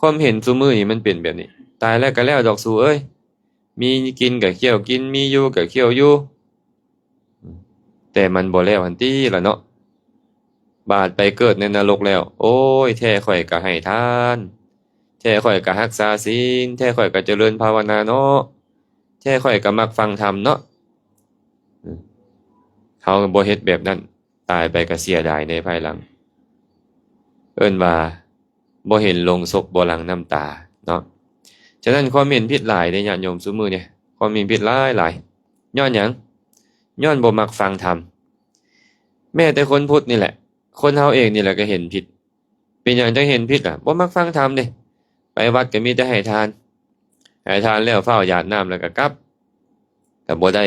ຄວາມເຫັນຊຸມື້ນີ້ມັນເປັນແບບນີ້, ຕາຍແລ້ວກະແລ້ວດອກສູເອີຍ, ມີກິນກະຂ້ຽວກິນ, ມີຢູ່ກະຂ້ຽວຢູ່, ແຕ່ມັນບໍ່ແລ້ວຫັ້ນຕິລະເນາະ. ບາດໄປເກີດໃນນະລົກແລ້ວ, ໂອ້ຍ ແທ້ຂ້ອຍກະໃຫ້ທານ, ແທ້ຂ້ອຍກະຮັກສາສິນ, ແທ້ຂ້ອຍກະຈະເລີນພາວະນາເນາະ, ແທ້ຂ້ອຍກະມັກຟັງທຳເນາະ. ເຮົາບໍ່ເຮັດແບບນັ້ນ, ຕາຍໄປກໍເສຍດາຍໃນພາຍຫຼັງ. ເອີ້ນວ່າບໍ່ເຫັນໂລງສົບ ບໍ່ຫຼັ່ງນ້ຳຕາເນາະ. ສະນັ້ນ ຄວາມເຫັນຜິດຫຼາຍເດ້ຍາດໂຍມຊຸມື້ນີ້, ຄວາມເຫັນຜິດຫຼາຍໆ. ຍ້ອນຫຍັງ? ຍ້ອນບໍ່ມັກຟັງທຳ. ແມ້ແຕ່ຄົນພຸດນີ້ແຫຼະ, ຄົນເຮົາເອງນີ້ແຫຼະກໍເຫັນຜິດ. ເປັນຫຍັງຈັ່ງເຫັນຜິດລະ? ບໍ່ມັກຟັງທຳເດ້. ໄປວັດກໍມີແຕ່ໃຫ້ທານ, ໃຫ້ທານແລ້ວຟ້າວຢາດນ້ຳແລ້ວກໍກັບ, ກໍບໍ່ໄດ້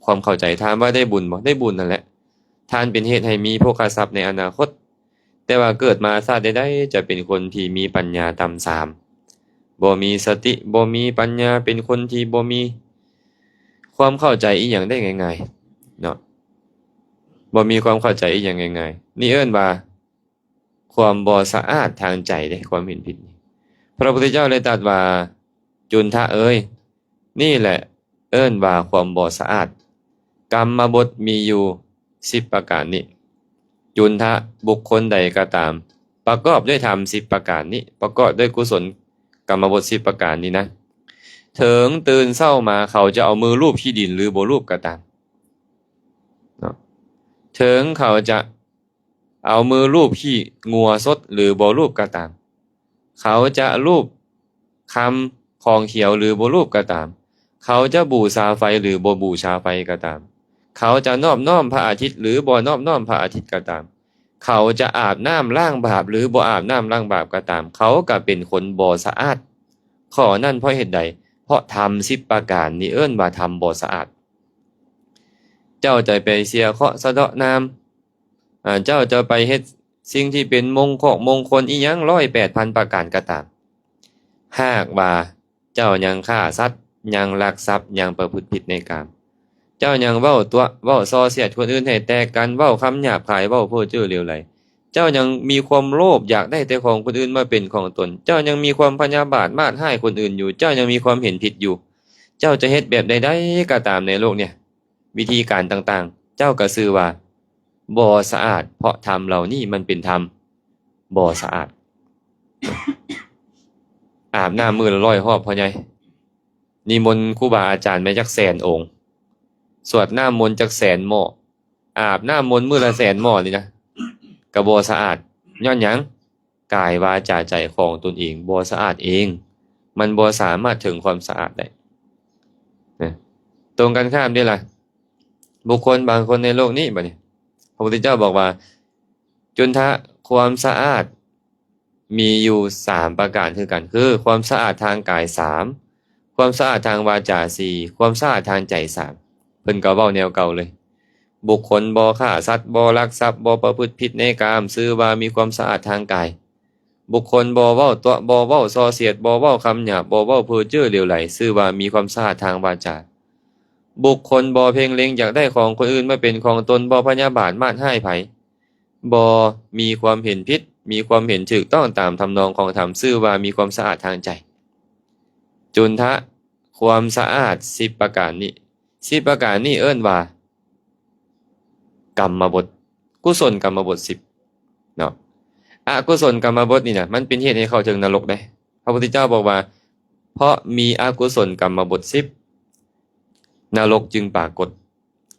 ຄວາມເຂົ້າໃຈ. ຖາມວ່າໄດ້ບຸນບໍ່? ໄດ້ບຸນຫັ້ນແຫຼະ. ທານເປັນເຫດໃຫ້ມີໂພຄະຊັບໃນອະນາຄົດ, ແຕ່ວ່າເກີດມາຊາດໃດໆ ຈະເປັນຄົນທີ່ມີປັນຍາຕ່ຳຊາມ, ບໍ່ມີສະຕິ, ບໍ່ມີປັນຍາ, ເປັນຄົນທີ່ບໍ່ມີຄວາມເຂົ້າໃຈອີ່ຫຍັງໄດ້ງ່າຍໆເນາະ, ບໍ່ມີຄວາມເຂົ້າໃຈອີ່ຫຍັງງ່າຍໆ. ນີ້ເອີ້ນວ່າ ຄວາມບໍ່ສະອາດທາງໃຈເດ້, ຄວາມເຫັນຜິດນີ້. ພະພຸດທະເຈົ້າໄດ້ຕັດວ່າ, ຈຸນທະເອີຍ, ນີ້ແຫຼະເອີ້ນວ່າຄວາມບໍ່ສະອາດ. ກຳມະບົດມີຢູ່ສິບປະການນີ້. ຈຸນທະ, ບຸກຄົນໃດກໍຕາມ ປະກອບດ້ວຍທຳສິບປະການນີ້, ປະກອບດ້ວຍກຸສົນກຳມະບົດສິບປະການນີ້ນະ, ເຖິງຕື່ນເຊົ້າມາເຂົາຈະເອົາມືລູບຂີ້ດິນ ຫຼື ບໍ່ລູບກໍຕາມເນາະ, ເຖິງເຂົາຈະ ເອົາມືລູບຂີ້ງົວສົດ ຫຼື ບໍ່ລູບກໍຕາມ, ເຂົາຈະລູບຄຳຂອງຂຽວ ຫຼື ບໍ່ລູບກໍຕາມ, ເຂົາຈະບູຊາໄຟ ຫຼື ບໍ່ບູຊາໄຟກໍຕາມ, ເຂົາຈະນອບນ້ອມພະອາທິດ ຫຼື ບໍ່ນອບນ້ອມພະອາທິດກໍຕາມ, ເຂົາຈະອາບນ້ຳລ້າງບາບ ຫຼື ບໍ່ອາບນ້ຳລ້າງບາບກໍຕາມ, ເຂົາກໍເປັນຄົນບໍ່ສະອາດ. ຂໍ້ນັ້ນເພາະເຫດໃດ? ເພາະທຳສິບປະການນີ້ເອີ້ນວ່າທຳບໍ່ສະອາດ. ເຈົ້າຈະໄປເສຍເຄາະສະເດາະນາມ, ອາ, ເຈົ້າຈະໄປເຮັດສິ່ງທີ່ເປັນມົງຄອກມົງຄົນອີ່ຫຍັງຮ້ອຍແປດພັນປະການກໍຕາມ, ຫາກວ່າ ເຈົ້າຍັງຂ້າສັດ, ຍັງລັກຊັບ, ຍັງປະພຶດຜິດໃນກາມ, ເຈົ້າຍັງເວົ້າຕົວະ, ເວົ້າສ່ອສຽດຄົນອື່ນໃຫ້ແຕກກັນ, ເວົ້າຄຳຫຍາບຄາຍ, ເວົ້າເພ້ອເຈີ້ຫຼຽວໄຫຼ, ເຈົ້າຍັງມີຄວາມໂລບຢາກໄດ້ແຕ່ຂອງຄົນອື່ນມາເປັນຂອງຕົນ, ເຈົ້າຍັງມີຄວາມພະຍາບາດມາດຮ້າຍຄົນອື່ນຢູ່, ເຈົ້າຍັງມີຄວາມເຫັນຜິດຢູ່, ເຈົ້າຈະເຮັດແບບໃດໆກໍຕາມໃນໂລກນີ້, ວິທີການຕ່າງໆ, ເຈົ້າກໍຊື່ວ່າບໍ່ສະອາດ, ເພາະທຳເຫຼົ່ານີ້ມັນເປັນທຳ ບໍ່ສະອາດ. ອາບນ້ຳມື້ລະຮ້ອຍຮອບ ພໍ່ໃຫຍ່, ນິມົນຄູບາອາຈານມາຈັກແສນອົງ, ສວດນ້ຳມົນຈັກແສນໝໍ້, ອາບນ້ຳມົນມື້ລະແສນໝໍ້ນີ້ນະ ກໍບໍ່ສະອາດ. ຍ້ອນຫຍັງ? ກາຍ ວາຈາ ໃຈຂອງຕົນເອງບໍ່ສະອາດເອງ, ມັນບໍ່ສາມາດເຖິງຄວາມສະອາດໄດ້ນະ. ຕົງກັນຂ້າມເດ້ລະ, ບຸກຄົນບາງຄົນໃນໂລກນີ້, ບັດນີ້ ພະພຸດທະເຈົ້າບອກວ່າ ຈຸນທະ, ຄວາມສະອາດມີຢູ່ສາມປະການຄືກັນ, ຄືຄວາມສະອາດທາງກາຍສາມ, ຄວາມສະອາດທາງວາຈາສີ່, ຄວາມສະອາດທາງໃຈສາມ. ເພິ່ນກໍເວົ້າແນວເກົ່າເລີຍ, ບຸກຄົນບໍ່ຂ້າສັດ, ບໍ່ລັກຊັບ, ບໍ່ປະພຶດຜິດໃນກາມ, ຊື່ວ່າມີຄວາມສະອາດທາງກາຍ. ບຸກຄົນບໍ່ເວົ້າຕົວະ, ບໍ່ເວົ້າສ່ອສຽດ, ບໍ່ເວົ້າຄຳຫຍາບ, ບໍ່ເວົ້າເພ້ອເຈີ້ຫຼຽວໄຫຼ, ຊື່ວ່າມີຄວາມສະອາດທາງວາຈາ. ບຸກຄົນບໍ່ເພັ່ງເລັງຢາກໄດ້ຂອງຄົນອື່ນມາເປັນຂອງຕົນ, ບໍ່ພະຍາບາດມາດຮ້າຍໃຜ, ບໍ່ມີຄວາມເຫັນຜິດ, ມີຄວາມເຫັນຖືກຕ້ອງຕາມທຳນອງຂອງທຳ, ຊື່ວ່າມີຄວາມສະອາດທາງໃຈ. ຈຸນທະ, ຄວາມສະອາດສິບປະການນີ້, ສິບປະການນີ້ເອີ້ນວ່າກຳມະບົດ, ກຸສົນກຳມະບົດສິບເນາະ. ອະກຸສົນກຳມະບົດນີ້ນະ ມັນເປັນເຫດໃຫ້ເຂົ້າເຖິງນະລົກເດ້. ພະພຸດທະເຈົ້າບອກວ່າ ເພາະມີອະກຸສົນກຳມະບົດສິບ ນະລົກຈຶ່ງປາກົດ,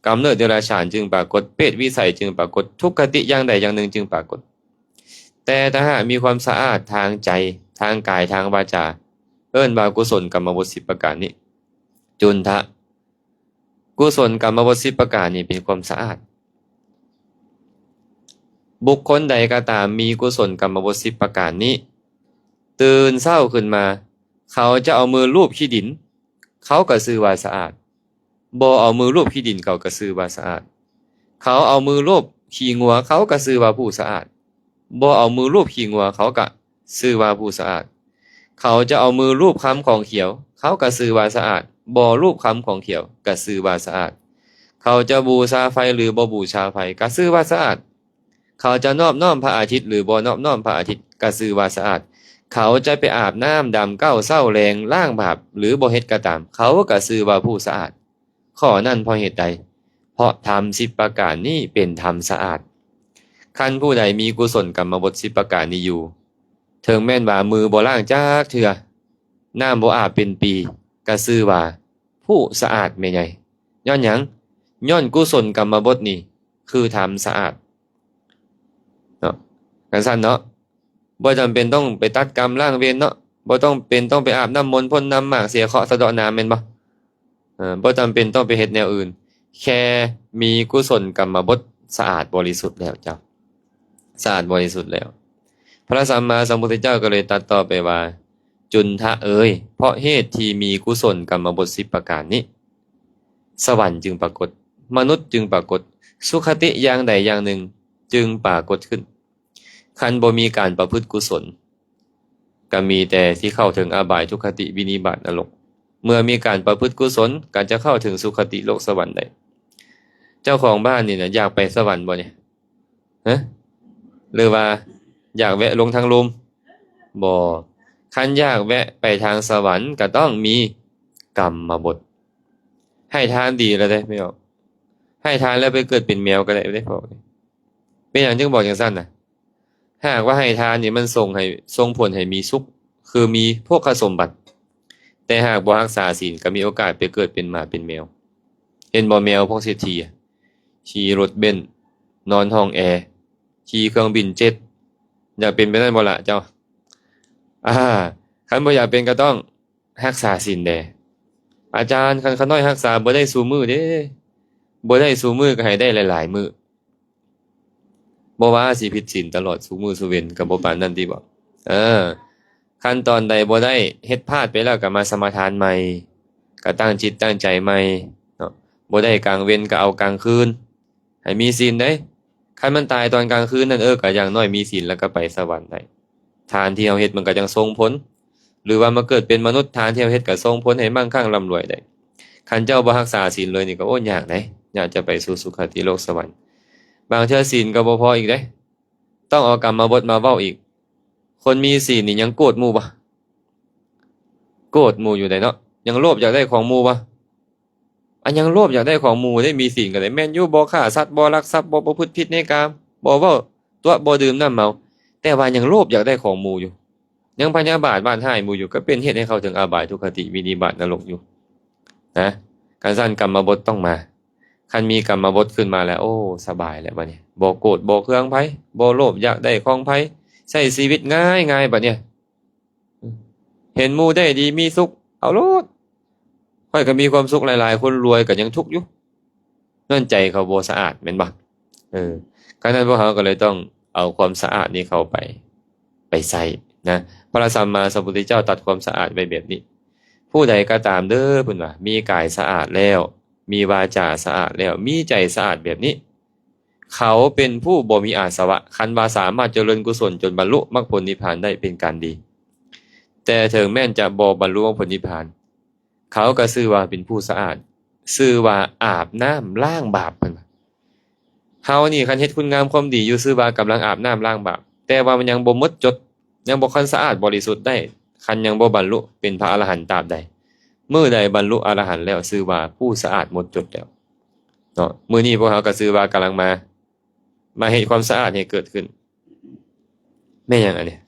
ກຳເນີດເດຍລະສານຈຶ່ງປາກົດ, ເປດວິໄສຈຶ່ງປາກົດ, ທຸກຄະຕິຢ່າງໃດຢ່າງໜຶ່ງຈຶ່ງປາກົດ. ແຕ່ຖ້າຫາກມີຄວາມສະອາດທາງໃຈ, ທາງກາຍ, ທາງວາຈາ, ເອີ້ນວ່າກຸສົນກຳມະບົດສິບປະການນີ້. ຈຸນທະ, ກຸສົນກຳມະບົດສິບປະການນີ້ເປັນຄວາມສະອາດ. ບຸກຄົນໃດກໍຕາມມີກຸສົນກຳມະບົດສິບປະການນີ້, ຕື່ນເຊົ້າຂຶ້ນມາ, ເຂົາຈະເອົາມືລູບຂີ້ດິນ, ເຂົາກໍຊື່ວ່າສະອາດ. ບໍ່ເອົາມືລູບຂີ້ດິນ, ເຂົາກໍຊື່ວ່າສະອາດ. ເຂົາເອົາມືລູບຂີ້ງົວ, ເຂົາກໍຊື່ວ່າຜູ້ສະອາດ. ບໍ່ເອົາມືລູບຂີ້ງົວ, ເຂົາກໍຊື່ວ່າຜູ້ສະອາດ. ເຂົາຈະເອົາມືລູບຄຳຂອງຂຽວ, ເຂົາກໍຊື່ວ່າສະອາດ. ບໍ່ລູບຄຳຂອງຂຽວ, ກໍຊື່ວ່າສະອາດ. ເຂົາຈະບູຊາໄຟ ຫຼື ບໍ່ບູຊາໄຟ, ກໍຊື່ວ່າສະອາດ. ເຂົາຈະນອບນ້ອມພະອາທິດ ຫຼື ບໍ່ນອບນ້ອມພະອາທິດ ກໍຊື່ວ່າສະອາດ. ເຂົາຈະໄປອາບນ້ຳດຳເກົ້າເຊົ້າແລງລ້າງບາບ ຫຼື ບໍ່ເຮັດກໍຕາມ, ເຂົາກໍຊື່ວ່າຜູ້ສະອາດ. ຂໍ້ນັ້ນເພາະເຫດໃດ? ເພາະທຳສິບປະການນີ້ເປັນທຳສະອາດ. ຄັນຜູ້ໃດມີກຸສົນກຳມະບົດສິບປະການນີ້ຢູ່, ເຖິງແມ່ນວ່າມືບໍ່ລ້າງຈັກເທື່ອ, ນ້ຳບໍ່ອາບເປັນປີ, ກໍຊື່ວ່າຜູ້ສະອາດແມ່ໃຫຍ່. ຍ້ອນຫຍັງ? ຍ້ອນກຸສົນກຳມະບົດນີ້ຄືທຳສະອາດ. ເນາະ ກັນຊັ້ນເນາະ, ບໍ່ຈຳເປັນຕ້ອງໄປຕັດກຳລ້າງເວນເນາະ, ບໍ່ຕ້ອງເປັນຕ້ອງໄປອາບນ້ຳມົນພົ້ນນ້ຳໝາກ ເສຍເຄາະສະເດາະນາມ ແມ່ນບໍ່? ເອີ ບໍ່ຈຳເປັນຕ້ອງໄປເຮັດແນວອື່ນ, ແຄ່ມີກຸສົນກຳມະບົດສະອາດບໍລິສຸດແລ້ວເຈົ້າ, ສະອາດບໍລິສຸດແລ້ວ. ພະສຳມາສຳພຸດທະເຈົ້າກໍເລີຍຕັດຕໍ່ໄປວ່າ, ຈຸນທະເອີຍ, ເພາະເຫດທີ່ມີກຸສົນກຳມະບົດສິບປະການນີ້, ສະຫວັນຈຶ່ງປາກົດ, ມະນຸດຈຶ່ງປາກົດ, ສຸຄະຕິຢ່າງໃດຢ່າງໜຶ່ງຈຶ່ງປາກົດຂຶ້ນ. ຄັນບໍ່ມີການປະພຶດກຸສົນ, ກໍມີແຕ່ຊິເຂົ້າເຖິງອະບາຍ, ທຸກຄະຕິ, ວິນິບາດ, ນະລົກ. ເມື່ອມີການປະພຶດກຸສົນ, ກໍຈະເຂົ້າເຖິງສຸຄະຕິ, ໂລກສະຫວັນໄດ້. ເຈົ້າຂອງບ້ານນີ້ນະ ຢາກໄປສະຫວັນບໍ່ນີ້? ຮະ? ຫຼືວ່າຢາກແວະລົງທາງລຸ່ມ? ບໍ່. ຄັນຢາກແວະໄປທາງສະຫວັນ, ກໍຕ້ອງມີກຳມະບົດ. ໃຫ້ທານດີແລ້ວເດ້, ແມ່ນບໍ່? ໃຫ້ທານແລ້ວໄປເກີດເປັນແມວກໍໄດ້ເດ້, ເປັນຫຍັງຈຶ່ງບອກຈັ່ງຊັ້ນນະ? ຫາກວ່າໃຫ້ທານນີ້ມັນສົ່ງໃຫ້, ສົ່ງຜົນໃຫ້ມີສຸກ, ຄືມີໂພຄະສົມບັດ, ແຕ່ຫາກບໍ່ຮັກສາສິນ ກໍມີໂອກາດໄປເກີດເປັນໝາເປັນແມວ. ເຫັນບໍ່ ແມວພວກເສດຖີ, ຂີ່ລົດເບັນ, ນອນຫ້ອງແອ, ຂີ່ເຄື່ອງບິນເຈັດ, ຢາກເປັນແບບນັ້ນບໍ່ລະເຈົ້າ? ອາ, ຄັນບໍ່ຢາກເປັນກໍຕ້ອງ ຮັກສາສິນແດ່. ອາຈານ, ຄັນຂ້ານ້ອຍຮັກສາບໍ່ໄດ້ຊຸມື້ເດ້, ບໍ່ໄດ້ຊຸມື້ກໍໃຫ້ໄດ້ຫຼາຍໆມື້. ບໍ່ວ່າຊິຜິດສິນຕະຫຼອດຊຸມື້ຊຸເວັນ ກໍບໍ່ປານນັ້ນຕິບໍ? ເອີ ຂັ້ນຕອນໃດບໍ່ໄດ້ ເຮັດພາດໄປແລ້ວກໍມາສະມາທານໃໝ່ ກໍຕັ້ງຈິດຕັ້ງໃຈໃໝ່ເນາະ. ບໍ່ໄດ້ກາງເວັນກໍເອົາກາງຄືນ ໃຫ້ມີສິນເດ້. ຄັນມັນຕາຍຕອນກາງຄືນນັ້ນ ເອີ ກໍຢ່າງໜ້ອຍມີສິນແລ້ວກໍໄປສະຫວັນໄດ້. ທານທີ່ເຮົາເຮັດມັນກໍຍັງສົ່ງຜົນ ຫຼືວ່າມາເກີດເປັນມະນຸດ ທານທີ່ເຮົາເຮັດກໍສົ່ງຜົນໃຫ້ມັ່ງຄັ່ງລ່ຳລວຍໄດ້. ຄັນເຈົ້າບໍ່ຮັກສາສິນເລີຍນີ້ກໍ ໂອ້ ຍາກເດ້ ຍາກຈະໄປສູ່ສຸຄະຕິໂລກສະຫວັນ. ບາງເທື່ອສິນກໍບໍ່ພໍອີກເດ້ ຕ້ອງເອົາກຳມະບົດມາເວົ້າອີກ. ຄົນມີສິນນີ້ຍັງໂກດໝູ່ບໍ່? ໂກດໝູ່ຢູ່ໃດເນາະ. ຍັງໂລບຢາກໄດ້ຂອງໝູ່ບໍ່? ອັນຍັງໂລບຢາກໄດ້ຂອງໝູ່ເດ້ ມີສິນກໍໄດ້ ແມ່ນຢູ່ ບໍ່ຂ້າສັດ ບໍ່ລັກຊັບ ບໍ່ປະພຶດຜິດໃນກາມ ບໍ່ເວົ້າຕົວະ ບໍ່ດື່ມນ້ຳເມົາ ແຕ່ວ່າຍັງໂລບຢາກໄດ້ຂອງໝູ່ຢູ່ ຍັງພະຍາບາດບາດຮ້າຍໝູ່ຢູ່ ກໍເປັນເຫດໃຫ້ເຂົ້າເຖິງອະບາຍ ທຸກຄະຕິ ວິນິບາດ ນະລົກຢູ່ນະ. ຄັນຊັ້ນກຳມະບົດຕ້ອງມາ. ຄັນມີກຳມະບົດຂຶ້ນມາແລ້ວ ໂອ້ ສະບາຍແລ້ວບັດນີ້ ບໍ່ໂກດບໍ່ເຄືອງໃຜ ບໍ່ໂລບຢາກໄດ້ຂອງໃຜ ໃຊ້ຊີວິດງ່າຍໆ ບັດນີ້. ເຫັນໝູ່ໄດ້ດີມີສຸກ ເອົາໂລດ. ຂ້ອຍກໍມີຄວາມສຸກຫຼາຍໆ ຄົນລວຍກໍຍັງທຸກຢູ່. ນັ້ນໃຈເຂົາບໍ່ສະອາດແມ່ນບໍ່? ເອີ ການນັ້ນພວກເຮົາກໍເລີຍຕ້ອງເອົາຄວາມສະອາດນີ້ເຂົ້າໄປ ໄປໃຊ້ນະ. ພະສຳມາສຳພຸດທະເຈົ້າຕັດຄວາມສະອາດໄວ້ແບບນີ້. ຜູ້ໃດກໍຕາມເດີ ເພິ່ນວ່າ ມີກາຍສະອາດແລ້ວ ມີວາຈາສະອາດແລ້ວ ມີໃຈສະອາດແບບນີ້ ເຂົາເປັນຜູ້ບໍ່ມີອາສະວະ. ຄັນວ່າສາມາດຈະເລີນກຸສົນຈົນບັນລຸມັກຜົນນິບພານໄດ້ເປັນການດີ. ແຕ່ເຖິງແມ່ນຈະບໍ່ບັນລຸມັກຜົນນິບພານ ເຂົາກໍຊື່ວ່າເປັນຜູ້ສະອາດ ຊື່ວ່າອາບນ້ຳລ້າງບາບ ເພິ່ນວ່າ. ເຮົານີ້ຄັນເຮັດຄຸນງາມຄວາມດີຢູ່ ຊື່ວ່າກຳລັງອາບນ້ຳລ້າງບາບ ແຕ່ວ່າມັນຍັງບໍ່ໝົດຈົດ ຍັງບໍ່ຄັນສະອາດບໍລິສຸດໄດ້. ຄັນຍັງບໍ່ບັນລຸເປັນພະອະລະຫັນຕາບໃດ ມື້ໃດບັນລຸອະລະຫັນແລ້ວ ຊື່ວ່າຜູ້ສະອາດໝົດຈົດແລ້ວເນາະ. ມື້ນີ້ພວກເຮົາກໍຊື່ວ່າກຳລັງມາ ມາເຮັດຄວາມສະອາດໃຫ້ເກີດຂຶ້ນ. ແມ່ນຫຍັງອັນນີ້?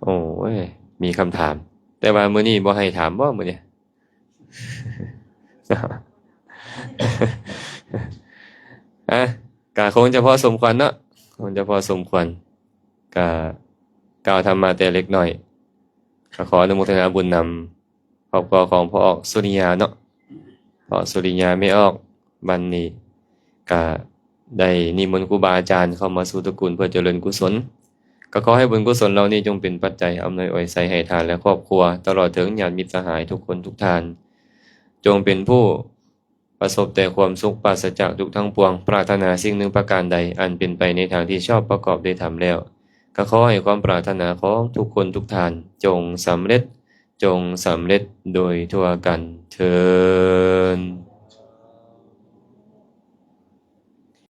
ໂອ້ຍ ມີຄຳຖາມ ແຕ່ວ່າມື້ນີ້ບໍ່ໃຫ້ຖາມບໍ ມື້ນີ້? ອ່ະ ກະຄົງຈະພໍສົມຄວນເນາະ ຄົງຈະພໍສົມຄວນ ກະກ່າວທຳມະແຕ່ເລັກນ້ອຍ ກະຂໍອະນຸໂມທະນາບຸນນຳ ຄອບຄົວຂອງພໍ່ອອກສຸລິຍາເນາະ ພໍ່ອອກສຸລິຍາ ແມ່ອອກ ບັດນີ້ກະໄດ້ນິມົນຄູບາອາຈານເຂົ້າມາສູ່ຕະກຸນເພື່ອຈະເລີນກຸສົນ. ກໍຂໍໃຫ້ບຸນກຸສົນເຫຼົ່ານີ້ຈົ່ງເປັນປັດໄຈອຳນວຍອວຍໄຊໃຫ້ທ່ານ ແລະ ຄອບຄົວ ຕະຫຼອດເຖິງຍາດມິດສະຫາຍທຸກຄົນທຸກທ່ານ ຈົ່ງເປັນຜູ້ປະສົບແຕ່ຄວາມສຸກ ປາສະຈາກທຸກທັງປວງ. ປາດຖະໜາສິ່ງໜຶ່ງປະການໃດ ອັນເປັນໄປໃນທາງທີ່ຊອບປະກອບດ້ວຍທຳແລ້ວ ກໍຂໍໃຫ້ຄວາມປາດຖະໜາຂອງທຸກຄົນທຸກທ່ານ ຈົ່ງສຳເລັດ ຈົ່ງສຳເລັດໂດຍທົ່ວກັນເທີ້ນ.